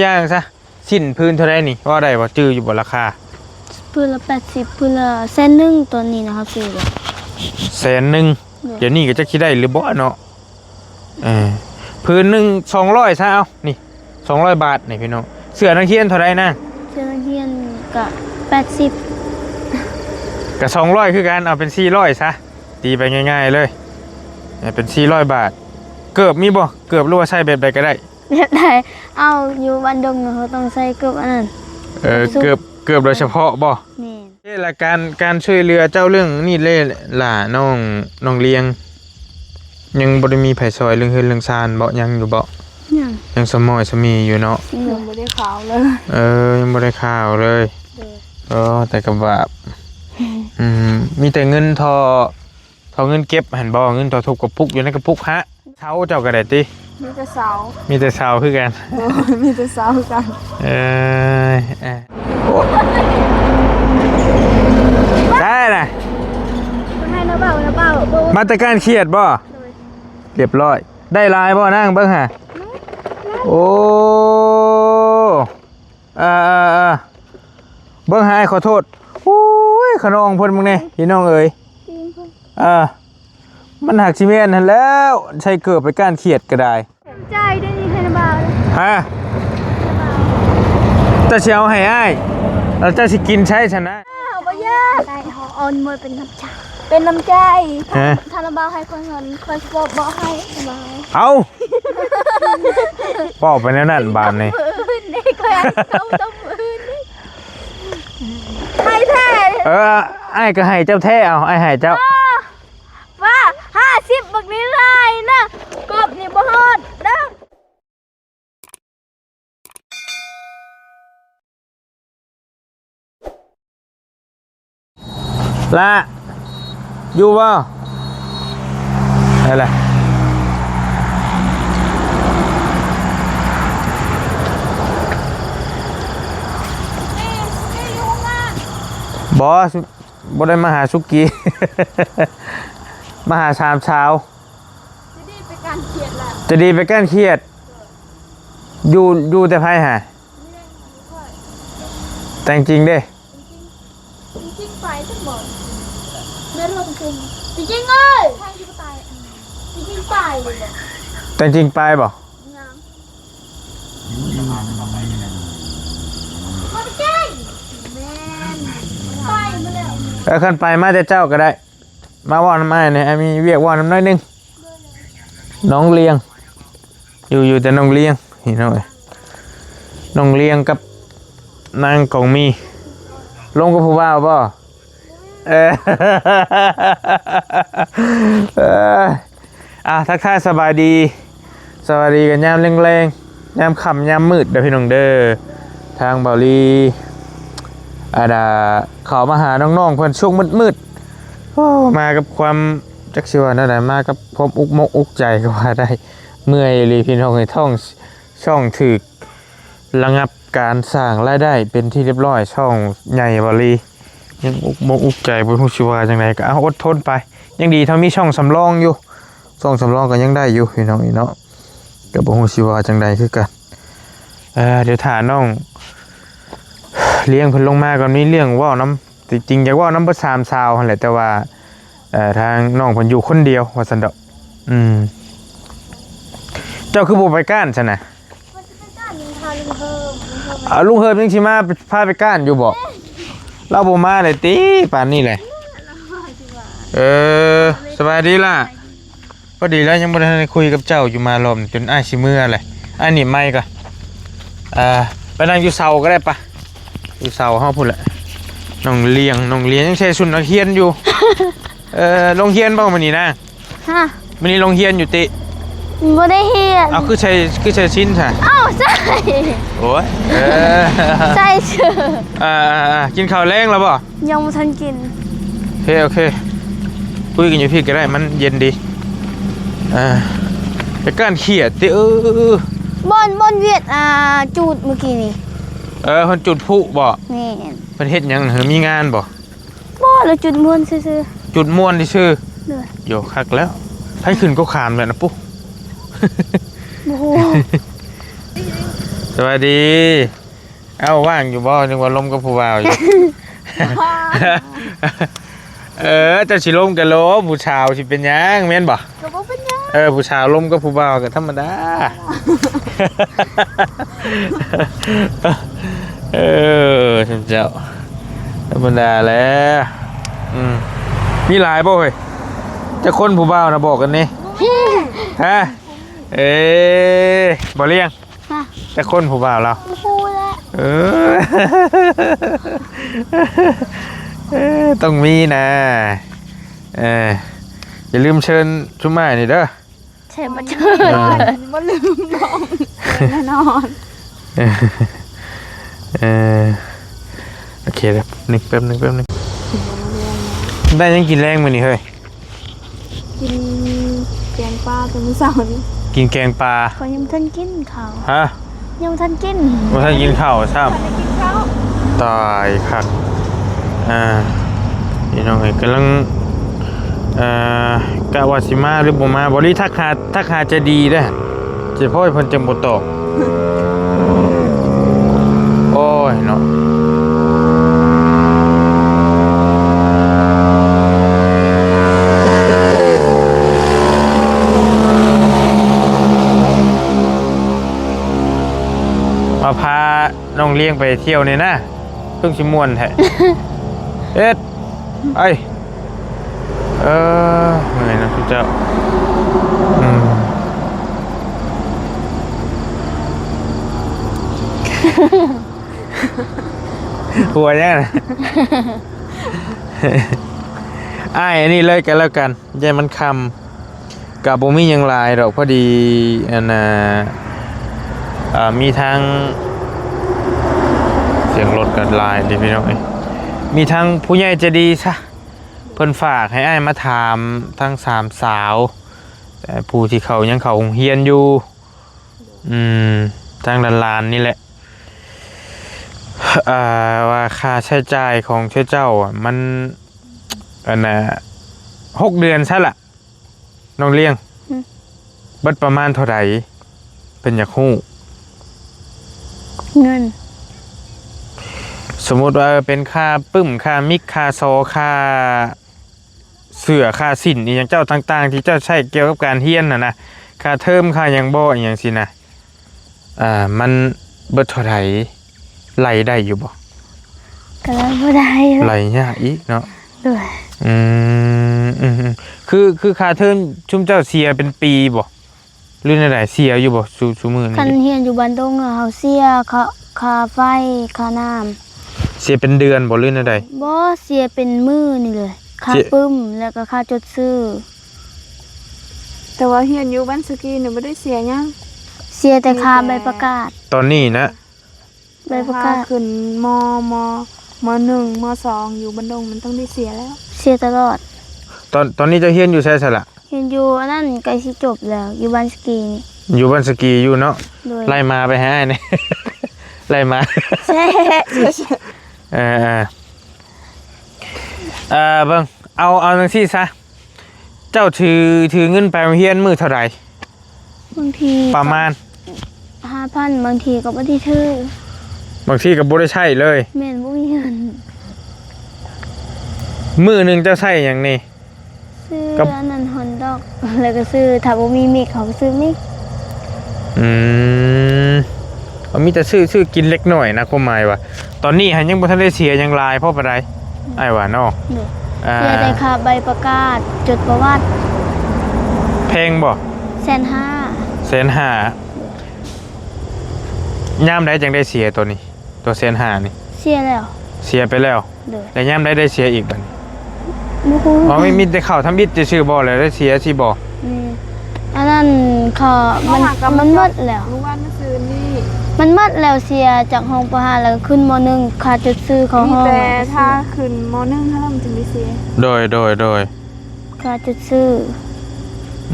ຢ່າງຊະ ສິ້ນພື້ນເທົ່າໃດນີ້ ເວົ້າໄດ້ບໍ່? ຈື່ຢູ່ບໍ່ລາຄາ? ພື້ນລະແປດສິບ ພື້ນລະແສນໜຶ່ງ ຕອນນີ້ນະ ເຮົາຊື້ລະແສນໜຶ່ງ. ໂດຍ. ດຽວນີ້ກໍຈັກຊິໄດ້ຫຼືບໍ່ເນາະ. ເອີ ພື້ນໜຶ່ງສອງຮ້ອຍຊະ ເອົາ ນີ້ສອງຮ້ອຍບາດນີ້ພີ່ນ້ອງ. ເສື້ອນັກຮຽນເທົ່າໃດນາງ? ເສື້ອນັກຮຽນກະແປດສິບ ກະສອງຮ້ອຍຄືກັນ ເອົາເປັນສີ່ຮ້ອຍຊະ ຕີໄປງ່າຍໆເລີຍ ເປັນສີ່ຮ້ອຍບາດ. ເກີບມີບໍ່? ເກີບ ຫຼືວ່າໃສ່ແບບໃດກໍໄດ້? ແບບໃດ? ເອົາ ຢູ່ບ້ານດົງເຮົາຕ້ອງໃສ່ເກີບອັນນັ້ນ. ເອີ ເກີບ ເກີບໂດຍສະເພາະບໍ່? ແມ່ນ. ເອີ ລະການ ການຊ່ວຍເຫຼືອເຈົ້າເລື່ອງນີ້ເລີຍຫຼະ ນ້ອງ ນ້ອງລຽງ ຍັງບໍ່ໄດ້ມີໃຜຊ່ອຍເລື່ອງເຮືອນເລື່ອງຊານບໍ່? ຍັງຢູ່ບໍ່? ຍັງ ຍັງສະໝອຍສະໝີຢູ່ເນາະ. ຍັງບໍ່ໄດ້ຂ່າວເລີຍ. ເອີ ຍັງບໍ່ໄດ້ຂ່າວເລີຍ. ໂດຍ. ເອີ ແຕ່ກໍບາບ ອືມ ມີແຕ່ເງິນທໍ່ ທໍ່ເງິນເກັບຫັ້ນບໍ່? ເງິນທໍ່ທຸບກະປຸກຢູ່ໃນກະປຸກຫະ. ເຊົາເຈົ້າກໍໄດ້ຕິ? ມີແຕ່ເຊົາ ມີແຕ່ເຊົາຄືກັນ. ໂດຍ ມີແຕ່ເຊົາຄືກັນ. ເອີຍ ເອີຍ ໂອ້ ໄດ້ລະ ໃຫ້ນະເບົາ ນະເບົາ ມາແຕ່ການຂຽດບໍ່? ໂດຍ. ຮຽບຮ້ອຍ. ໄດ້ຫຼາຍບໍ່ນາງ? ເບິ່ງຫາ. ໂອ້ ເອີ ເອີ ເອີ ເບິ່ງຫາ ອ້າຍຂໍໂທດ. ໂອ້ຍ ຂະນອງເພິ່ນເບິ່ງແດ່ ພີ່ນ້ອງເອີຍ. ເອີ ມັນຫາກຊິແມ່ນຫັ້ນແລ້ວ ໃສ່ເກີບໄປກ້ານຂຽດກໍໄດ້. ໃຈໄດ້ນີ້ໃຫ້ນະບ່າວ. ຮະ? ເຈົ້າຊິເອົາໃຫ້ອ້າຍ ແລ້ວເຈົ້າຊິກິນໃຊ້ຊັ້ນນະ? ເຮົາບໍ່ຢາກ ເຮົາເອົາມາເປັນນ້ຳໃຈ ເປັນນ້ຳໃຈ. ຮະ? ຖ້ານະບ່າວໃຫ້ຂ້ອຍເງິນ ຂ້ອຍຊິບໍ່ ບໍ່ໃຫ້ນະບ່າວ. ເອົ້າ ເວົ້າໄປແນວນັ້ນບາດນີ້. ມື້ອື່ນນີ້ ຂ້ອຍໃຫ້ເຈົ້າຕ້ອງມື້ອື່ນນີ້ ໃຫ້ແທ້. ເອີ ອ້າຍກໍໃຫ້ເຈົ້າແທ້. ເອົາ ອ້າຍໃຫ້ເຈົ້າ. ວ້າ ຫ້າສິບ ບັກນີ້ຫຼາຍນະ ກອບນີ້ບໍ່ຮອດເດີ້. ລະ ຢູ່ບໍ່? ໄດ້ລະ ບໍ່ ບໍ່ໄດ້ມາຫາສຸກີ ມາຫາສາມສາວ. ຈະດີໄປກ້ານຂຽດລະ ຈະດີໄປກ້ານຂຽດ. ຢູ່ ຢູ່ແຕ່ໃຜຫາ? ແຕ່ງຈິງເດ້? ຈິງໆ ໄປຈັກບໍ່? ແມ່ນບໍ່? ຈິງໆ ເອີຍ ຈິງໆ ໄປ ແຕ່ງຈິງໄປບໍ່? ຍັງ ບໍ່ໄດ້ແຈ້ງ ແມ່ນ ໄປໝົດແລ້ວ. ເອີ ຄັນໄປມາແຕ່ເຊົ້າກໍໄດ້. ມາເວົ້ານຳອ້າຍແດ່ ອ້າຍມີວຽກເວົ້ານຳໜ້ອຍໜຶ່ງ. ນ້ອງລຽງ ຢູ່ ຢູ່ແຕ່ນ້ອງລຽງ ພີ່ນ້ອງເອີຍ ນ້ອງລຽງກັບນາງກອງມີ ລົມກັບຜູ້ບ່າວບໍ່? ເອີ ເອີ ອ່າ ທັກທາຍສະບາຍດີ ສະບາຍດີກັນຍາມແລງໆ ຍາມຄ່ຳຍາມມືດເດີພີ່ນ້ອງເດີ. ທາງເບົາລີ ອັນນ່າ ເຂົ້າມາຫານ້ອງໆເພິ່ນຊ່ວງມືດໆ ໂອ້ ມາກັບຄວາມ ຈັກຊິວ່າແນວໃດ ມາກັບຄວາມອຸກມົກອຸກໃຈກໍວ່າໄດ້. ເມື່ອຍອີ່ຫຼີພີ່ນ້ອງເອີຍ ທ້ອງຊ່ອງຖືກລະງັບການສ້າງລາຍໄດ້ເປັນທີ່ຮຽບຮ້ອຍ. ຊ່ອງໃຫຍ່ເບົາລີ ຍັງອຸກມົກອຸກໃຈ ບໍ່ຮູ້ຊິວ່າຈັ່ງໃດ ກໍເອົາ ອົດທົນໄປ. ຍັງດີເທົ່າມີຊ່ອງສຳລອງຢູ່ ຊ່ອງສຳລອງກໍຍັງໄດ້ຢູ່ພີ່ນ້ອງເອີຍເນາະ. ກໍບໍ່ຮູ້ຊິວ່າຈັ່ງໃດຄືກັນ. ເອີ ດຽວຖ້ານ້ອງລຽງເພິ່ນລົງມາກ່ອນ ມີເລື່ອງເວົ້ານຳ. ທີ່ຈິງຢາກເວົ້ານຳເບິດສາມສາວຫັ້ນແຫຼະ ແຕ່ວ່າ ເອີ ທາງນ້ອງເພິ່ນຢູ່ຄົນດຽວວ່າຊັ້ນດອກ. ອືມ ເຈົ້າຄືບໍ່ໄປກ້ານຊັ້ນນະ? ວ່າຊິໄປກ້ານ ຖ້າລຸງເຮີມ ລຸງເຮີມ ເອົາ ລຸງເຮີມຍັງຊິມາ ພາໄປກ້ານຢູ່ບໍ່? ລາວບໍ່ມາເລີຍຕິ ປານນີ້ແຫຼະ. ເອີ ສະບາຍດີລະ. ພໍດີແລ້ວ ຍັງບໍ່ໄດ້ທັນໄດ້ຄຸຍກັບເຈົ້າຢູ່ ມາລອບນີ້ຈົນອ້າຍຊິເມືອແຫຼະ. ອ້າຍໜີບໄມກ່ອນ ເອີ ໄປນັ່ງຢູ່ເສົາກໍໄດ້ປະ ຢູ່ເສົາເຮົາພຸ້ນແຫຼະ. ນ້ອງລຽງ ນ້ອງລຽງຍັງໃສ່ຊຸດນັກຮຽນຢູ່. ເອີ ລົງຮຽນບໍ່ມື້ນີ້ນາ? ຮະ? ມື້ນີ້ລົງຮຽນຢູ່ຕິ? ບໍ່ໄດ້ຮຽນ. ເອົາ ຄືໃສ່ ຄືໃສ່ສິ້ນຊະ? ເອົ້າ ໃສ່. ໂອ້ຍ ເອີ ໃສ່ຊື່. ອ່າໆໆ ກິນເຂົ້າແລງແລ້ວບໍ່? ຍັງບໍ່ທັນກິນ. ໂອເຄ ໂອເຄ ຄຸຍກັນຢູ່ພີ້ກໍໄດ້ ມັນເຢັນດີ. ອ່າ ໄປກ້ານຂຽດຕິ. ເອີ ບ່ອນ ບ່ອນຫວຽດ ອ່າ ຈູດມື້ກີ້ນີ້. ເອີ ເພິ່ນຈູດພຸບໍ? ແມ່ນ. ເພິ່ນເຮັດຫຍັງ? ເຮີ ມີງານບໍ່? ບໍ່ ລະຈູດມ່ວນຊື່ໆ. ຈູດມ່ວນຊື່ໆ. ໂດຍ. ໂຢ ຄັກແລ້ວ. ໃຜຂຶ້ນກໍຂາມແລ້ວນະປຸ. ບໍ່ຮູ້. ສະບາຍດີ. ເອົ້າ ວ່າງຢູ່ບໍ່? ນຶກວ່າລົມກັບຜູ້ບ່າວຢູ່. ເອີ ເຈົ້າຊິລົມກັນໂລດ ຜູ້ສາວຊິເປັນຫຍັງ ແມ່ນບໍ່? ກໍບໍ່ເປັນຫຍັງ. ເອີ ຜູ້ສາວລົມກັບຜູ້ບ່າວກໍທຳມະດາ. ເອີ ທ່ານເຈົ້າ ທຳມະດາແຫຼະ. ອືມ ມີຫຼາຍບໍ່ເຮີ້ຍ? ຈັກຄົນຜູ້ບ່າວນະ ບອກກັນແດ່. ຮະ? ເອີ ບໍ່ລ້ຽງ. ຮະ? ຈັກຄົນຜູ້ບ່າວລາວ? ບໍ່ຮູ້ແຫຼະ. ເອີ ເອີ ຕ້ອງມີນະ. ເອີ ຢ່າລືມເຊີນຊຸມອ້າຍນີ້ເດີ. ແຊມມາເຈີ ເອີ ບໍ່ລືມນ້ອງແນ່ນອນ. ເອີ ໂອເຄ ແປັບໜຶ່ງ ແປັບໜຶ່ງ ແປັບໜຶ່ງ. ໄດ້ຫຍັງກິນແລງມື້ນີ້ເຮີ້ຍ? ກິນແກງປາແຕ່ມື້ເຊົ້ານີ້. ກິນແກງປາ. ຂ້ອຍຍັງບໍ່ທັນກິນເຂົ້າ. ຮະ? ຍັງບໍ່ທັນກິນ. ບໍ່ທັນກິນເຂົ້າຊ້ຳ. ບໍ່ທັນໄດ້ກິນເຂົ້າ. ຕາຍຄັກ. ອ່າ ພີ່ນ້ອງເອີຍ ກຳລັງ ເອີ ກະວ່າຊິມາຫຼືບໍ່ມາ. ບໍລິທັກຫາ ທັກຫາໃຈດີເດ້. ເຈພອຍເພິ່ນຈັ່ງບໍ່ຕອບ. ໂອ້ຍເນາະ ມາພານ້ອງລ້ຽງໄປທ່ຽວນີ້ນະ ເພິ່ງຊິມ່ວນແທ້. ເຮັດ ໄອ້ ເອີ ເມື່ອຍນະທຸກເຈົ້າ. ອືມ ຫົວຫຍັງນະ? ອ້າຍ ອັນນີ້ເລີຍກັນແລ້ວກັນ ຢ້ານມັນຄ່ຳ. ກະບໍ່ມີຫຍັງຫຼາຍດອກ ພໍດີ ອັນນ່າ ອ່າ ມີທາງ ສຽງລົດກໍຫຼາຍເດ້ພີ່ນ້ອງເອີຍ. ມີທາງຜູ້ໃຫຍ່ໃຈດີຊະ ເພິ່ນຝາກໃຫ້ອ້າຍມາຖາມທັງສາມສາວ ເອີ ຜູ້ທີ່ເຂົາຍັງເຂົ້າໂຮງຮຽນຢູ່ ອືມ ທາງຫຼານໆນີ້ແຫຼະ ເອີ ວ່າຄ່າໃຊ້ຈ່າຍຂອງເຂົາເຈົ້າ ມັນ ອັນນ່າ ຫົກເດືອນຊະລະ ນ້ອງລ້ຽງ ຫຶ ເບິດປະມານເທົ່າໃດ? ເພິ່ນຢາກຮູ້. ເງິນ ສົມມຸດວ່າເປັນຄ່າປຶ້ມ ຄ່າມິກ ຄ່າສໍ ຄ່າເສື້ອ ຄ່າສິ້ນ ອີ່ຫຍັງເຈົ້າຕ່າງໆ ທີ່ເຈົ້າໃຊ້ກ່ຽວກັບການຮຽນຫັ້ນນະ ຄ່າເທີມ ຄ່າຫຍັງບໍ ອີ່ຫຍັງຊີ້ນະ. ອ່າ ມັນເບິດເທົ່າໃດ? ໄລ່ໄດ້ຢູ່ບໍ່? ກໍໄລ່ບໍ່ໄດ້. ໄລ່ຍາກອີກເນາະ. ໂດຍ. ອືມ ອືມ ອືມ ຄື ຄືຄ່າເທີມຊຸມເຈົ້າເສຍເປັນປີບໍ່ ຫຼືແນວໃດ? ເສຍຢູ່ບໍ່ຊຸ ຊຸມື້ນີ້? ຄັນຮຽນຢູ່ບ້ານດົງ ເຮົາເສຍຄ່າ ຄ່າໄຟ ຄ່ານ້ຳ. ເສຍເປັນເດືອນບໍ່ ຫຼືແນວໃດ? ບໍ່ ເສຍເປັນມື້ນີ້ເລີຍ ຄ່າ ເສຍ ປຶ້ມ ແລ້ວກໍຄ່າຈົດຊື່. ແຕ່ວ່າຮຽນຢູ່ບ້ານສະກີນີ້ບໍ່ໄດ້ເສຍຫຍັງ ເສຍແຕ່ຄ່າ ມີແຕ່ ໃບປະກາດ. ຕອນນີ້ນະ ໃບປະກາດ ແຕ່ຖ້າຂຶ້ນ ມ ມ ມ ໜຶ່ງ ມ ສອງ ຢູ່ບ້ານດົງ ມັນຕ້ອງໄດ້ເສຍແລ້ວ. ເສຍຕະຫຼອດ. ຕອນ ຕອນນີ້ເຈົ້າຮຽນຢູ່ໃສຊະລະ? ຮຽນຢູ່ອັນນັ້ນ ໃກ້ຊິຈົບແລ້ວ ຢູ່ບ້ານສະກີນີ້. ຢູ່ບ້ານສະກີຢູ່ເນາະ. ໂດຍ. ໄລ່ໝາໄປໃຫ້ອ້າຍແດ່ ໄລ່ໝາ. ແຊະ ເອີ ເອີ ເອີ ເບິ່ງ ເອົາ ເອົາຈັ່ງຊີ້ຊະ ເຈົ້າຖື ຖືເງິນໄປໂຮງຮຽນມື້ເທົ່າໃດ? ບາງທີ ປະມານ ຫ້າພັນ ບາງທີກໍບໍ່ໄດ້ຖື ບາງທີກໍບໍ່ໄດ້ໃຊ້ເລີຍ. ແມ່ນ ບໍ່ມີເງິນ. ມື້ໜຶ່ງເຈົ້າໃຊ້ຫຍັງແດ່? ຊື້ ກັບ ອັນນັ້ນ ຮອນດັອກ ແລ້ວກໍຊື້ ຖ້າບໍ່ມີມິກ ເຮົາກໍຊື້ມິກ. ອືມ ເອົາ ມີແຕ່ຊື້ ຊື້ກິນເລັກນ້ອຍນະ ຄວາມໝາຍວ່າ ຕອນນີ້ຫັ້ນຍັງບໍ່ທັນໄດ້ເສຍຫຍັງຫຼາຍພໍປານໃດ ອ້າຍວ່າເນາະ. ໂດຍ. ອ່າ ເສຍແຕ່ຄ່າໃບປະກາດຈົດປະຫວັດ. ແພງບໍ່? ແສນຫ້າ. ແສນຫ້າ. ໂດຍ. ຍາມໃດຈັ່ງໄດ້ເສຍໂຕນີ້ ໂຕແສນຫ້ານີ້? ເສຍແລ້ວ. ເສຍໄປແລ້ວ. ໂດຍ. ແລ້ວຍາມໃດໄດ້ເສຍອີກບັດນີ້? ບໍ່ຮູ້. ອໍ ມີ ມີແຕ່ເຂົ້າທຳອິດຊື່ໆບໍ່ ແລ້ວໄດ້ເສຍຊິບໍ່? ແມ່ນ. ອັນນັ້ນເຂົ້າ ມັນ ເຂົ້າຫາກັບ ມັນໝົດແລ້ວ. ມື້ວານມື້ຊືນນີ້ ມັນໝົດແລ້ວ. ເສຍຈາກຫ້ອງ ປໍຫ້າ ແລ້ວຂຶ້ນ ມໍໜຶ່ງ ຄ່າຈົດຊື່ເຂົ້າຫ້ອງ ມີແຕ່ຖ້າຂຶ້ນ ມໍໜຶ່ງ ເທົ່ານັ້ນມັນຈຶ່ງໄດ້ເສຍ. ໂດຍ ໂດຍ ໂດຍ. ຄ່າຈົດຊື່.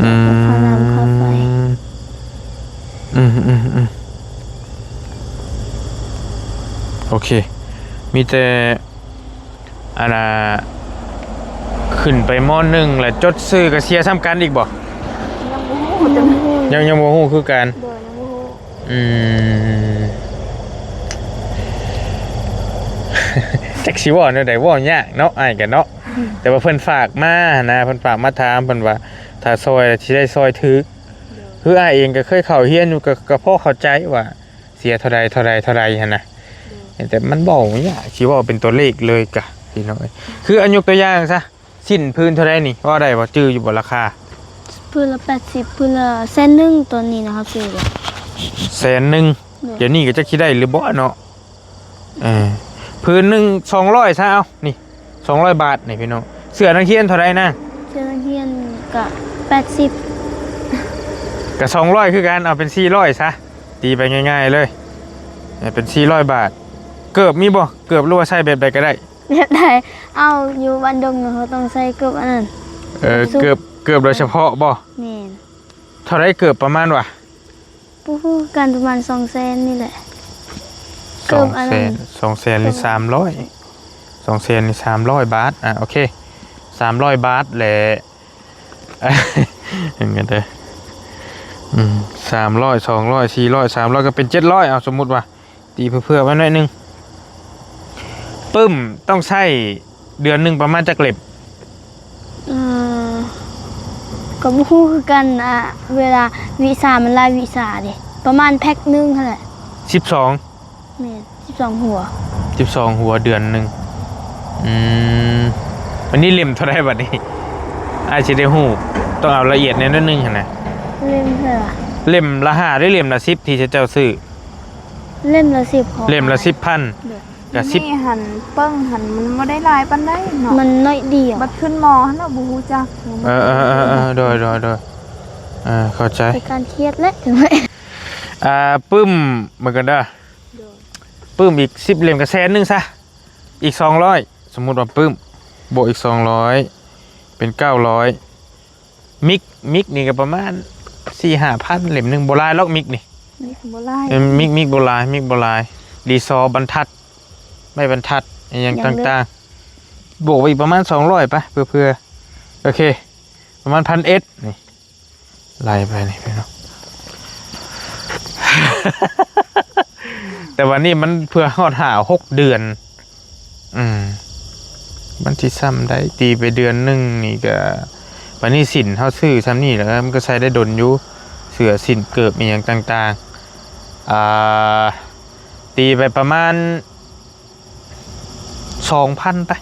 ອືມ. ຄ່ານ້ຳຄ່າໄຟ. ອືມ ອືມ ອືມ. ໂອເຄ ມີແຕ່ ອັນນ່າ ຂຶ້ນໄປ ມໍໜຶ່ງ ແລ້ວຈົດຊື່ກໍເສຍສ່ຳກັນອີກບໍ່? ຍັງບໍ່ຮູ້. ຍັງ ຍັງບໍ່ຮູ້ຄືກັນ. ໂດຍ ຍັງບໍ່ຮູ້. ອືມ ຈັກຊິເວົ້າແນວໃດ ເວົ້າຍາກເນາະ ອ້າຍກໍເນາະ. ແຕ່ວ່າເພິ່ນຝາກມາຫັ້ນນະ ເພິ່ນຝາກມາຖາມ ເພິ່ນວ່າຖ້າຊ່ອຍແລ້ວຊິໄດ້ຊ່ອຍຖືກ. ຄືອ້າຍເອງກໍເຄີຍເຂົ້າຮຽນຢູ່ ກໍ ກໍພໍເຂົ້າໃຈວ່າເສຍເທົ່າໃດ ເທົ່າໃດ ເທົ່າໃດຫັ້ນນະ. ແຕ່ມັນເວົ້າຍາກ ຊິເວົ້າເປັນຕົວເລກເລີຍກະ ພີ່ນ້ອງເອີຍ. ຄື ອາ ຍົກຕົວຢ່າງຊະ ສິ້ນພື້ນເທົ່າໃດນີ້ ເວົ້າໄດ້ບໍ່? ຈື່ຢູ່ບໍ່ລາຄາ? ພື້ນລະແປດສິບ ພື້ນລະແສນໜຶ່ງ ຕອນນີ້ນະ ເຮົາຊື້ ແສນໜຶ່ງ. ໂດຍ. ດຽວນີ້ກໍຈັກຊິໄດ້ຫຼືບໍ່ເນາະ. ເອີ ພື້ນໜຶ່ງສອງຮ້ອຍຊະ ເອົາ ນີ້ສອງຮ້ອຍບາດນີ້ ພີ່ນ້ອງ. ເສື້ອນັກຮຽນເທົ່າໃດນາງ? ເສື້ອນັກຮຽນກະແປດສິບ ກະສອງຮ້ອຍຄືກັນ ເອົາເປັນສີ່ຮ້ອຍຊະ ຕີໄປງ່າຍໆເລີຍ ເປັນສີ່ຮ້ອຍບາດ. ເກີບມີບໍ່? ເກີບ ຫຼືວ່າໃສ່ແບບໃດກໍໄດ້? ແບບໃດ? ເອົາ ຢູ່ບ້ານດົງເຮົາຕ້ອງໃສ່ເກີບອັນນັ້ນ. ເອີ ເກີບ ເກີບໂດຍສະເພາະບໍ່? ແມ່ນ. ເທົ່າໃດເກີບປະມານວ່າ? ບໍ່ຮູ້ຄືກັນ ປະມານສອງແສນນີ້ແຫຼະ. ສອງແສນ ເກີບອັນນັ້ນ ສອງແສນນີ້ສາມຮ້ອຍ ສອງແສນນີ້ສາມຮ້ອຍບາດ. ອ່າ ໂອເຄ ສາມຮ້ອຍບາດແຫຼະ. ເຫັນກັນເດີ ອືມ ສາມຮ້ອຍ ສອງຮ້ອຍ ສີ່ຮ້ອຍ ສາມຮ້ອຍ ກໍເປັນເຈັດຮ້ອຍ ເອົາ ສົມມຸດວ່າ ຕີເພື່ອໆໄວ້ໜ້ອຍໜຶ່ງ. ປຶ້ມຕ້ອງໃຊ້ເດືອນໜຶ່ງປະມານຈັກເຫຼັ້ມ? ເອີ ກໍບໍ່ຮູ້ຄືກັນ ອ່າ ເວລາວິຊາມັນຫຼາຍວິຊາເດ້ ປະມານແພັກໜຶ່ງຫັ້ນແຫຼະ. ສິບສອງ ແມ່ນ ສິບສອງຫົວ ສິບສອງຫົວເດືອນໜຶ່ງ. ອືມ ອັນນີ້ເຫຼັ້ມເທົ່າໃດບັດນີ້? ອ້າຍຊິໄດ້ຮູ້ ຕ້ອງເອົາລະອຽດແດ່ໜ້ອຍໜຶ່ງຫັ້ນນະ. ເຫຼັ້ມເທົ່າໃດ? ເຫຼັ້ມລະຫ້າ ຫຼື ເຫຼັ້ມລະສິບ ທີ່ເຈົ້າຊື້? ເຫຼັ້ມລະສິບ ເຫຼັ້ມລະສິບພັນ. ໂດຍ. ກະສິບ ນີ້ຫັ້ນ ເບິ່ງຫັ້ນມັນບໍ່ໄດ້ຫຼາຍປານໃດເນາະ ມັນໜ້ອຍດຽວ. ບັດຂຶ້ນ ມໍ ຫັ້ນນະ ບໍ່ຮູ້ຈັກ. ເອີ ເອີ ເອີ ເອີ ໂດຍ ໂດຍ ໂດຍ ເອີ ເຂົ້າໃຈ. ເປັນການຄຽດແຫຼະ ອ່າ ປຶ້ມ ເບິ່ງກັນເດີ. ໂດຍ. ປຶ້ມອີກສິບເຫຼັ້ມກໍແສນໜຶ່ງຊະ ອີກສອງຮ້ອຍ ສົມມຸດວ່າປຶ້ມ ບວກອີກສອງຮ້ອຍ ເປັນເກົ້າຮ້ອຍ. ມິກ ມິກນີ້ກໍປະມານສີ່ຫ້າພັນ ເຫຼັ້ມໜຶ່ງ ບໍ່ຫຼາຍດອກມິກນີ້. ມິກບໍ່ຫຼາຍ ເອີ ມິກ ມິກບໍ່ຫຼາຍ ມິກບໍ່ຫຼາຍ. ລີຊໍ ບັນທັດ ໄມ້ບັນທັດ ອີ່ຫຍັງຕ່າງໆ ບວກໄປອີກປະມານສອງຮ້ອຍໄປ ເພື່ອໆ. ໂອເຄ ປະມານພັນເອັດນີ້ ໄລ່ໄປນີ້ພີ່ນ້ອງ. ແຕ່ວ່ານີ້ມັນເພື່ອຮອດຫ້າຫົກເດືອນ. ອືມ ມັນຊິຊ່ຳໃດ ຕີໄປເດືອນໜຶ່ງນີ້ກະ ບາດນີ້ສິ້ນເຮົາຊື້ຊ່ຳນີ້ແຫຼະ ມັນກໍໃສ່ໄດ້ດົນຢູ່ ເສື້ອສິ້ນເກີບອີ່ຫຍັງຕ່າງໆ. ອ່າ ຕີໄປປະມານສອງພັນໄປ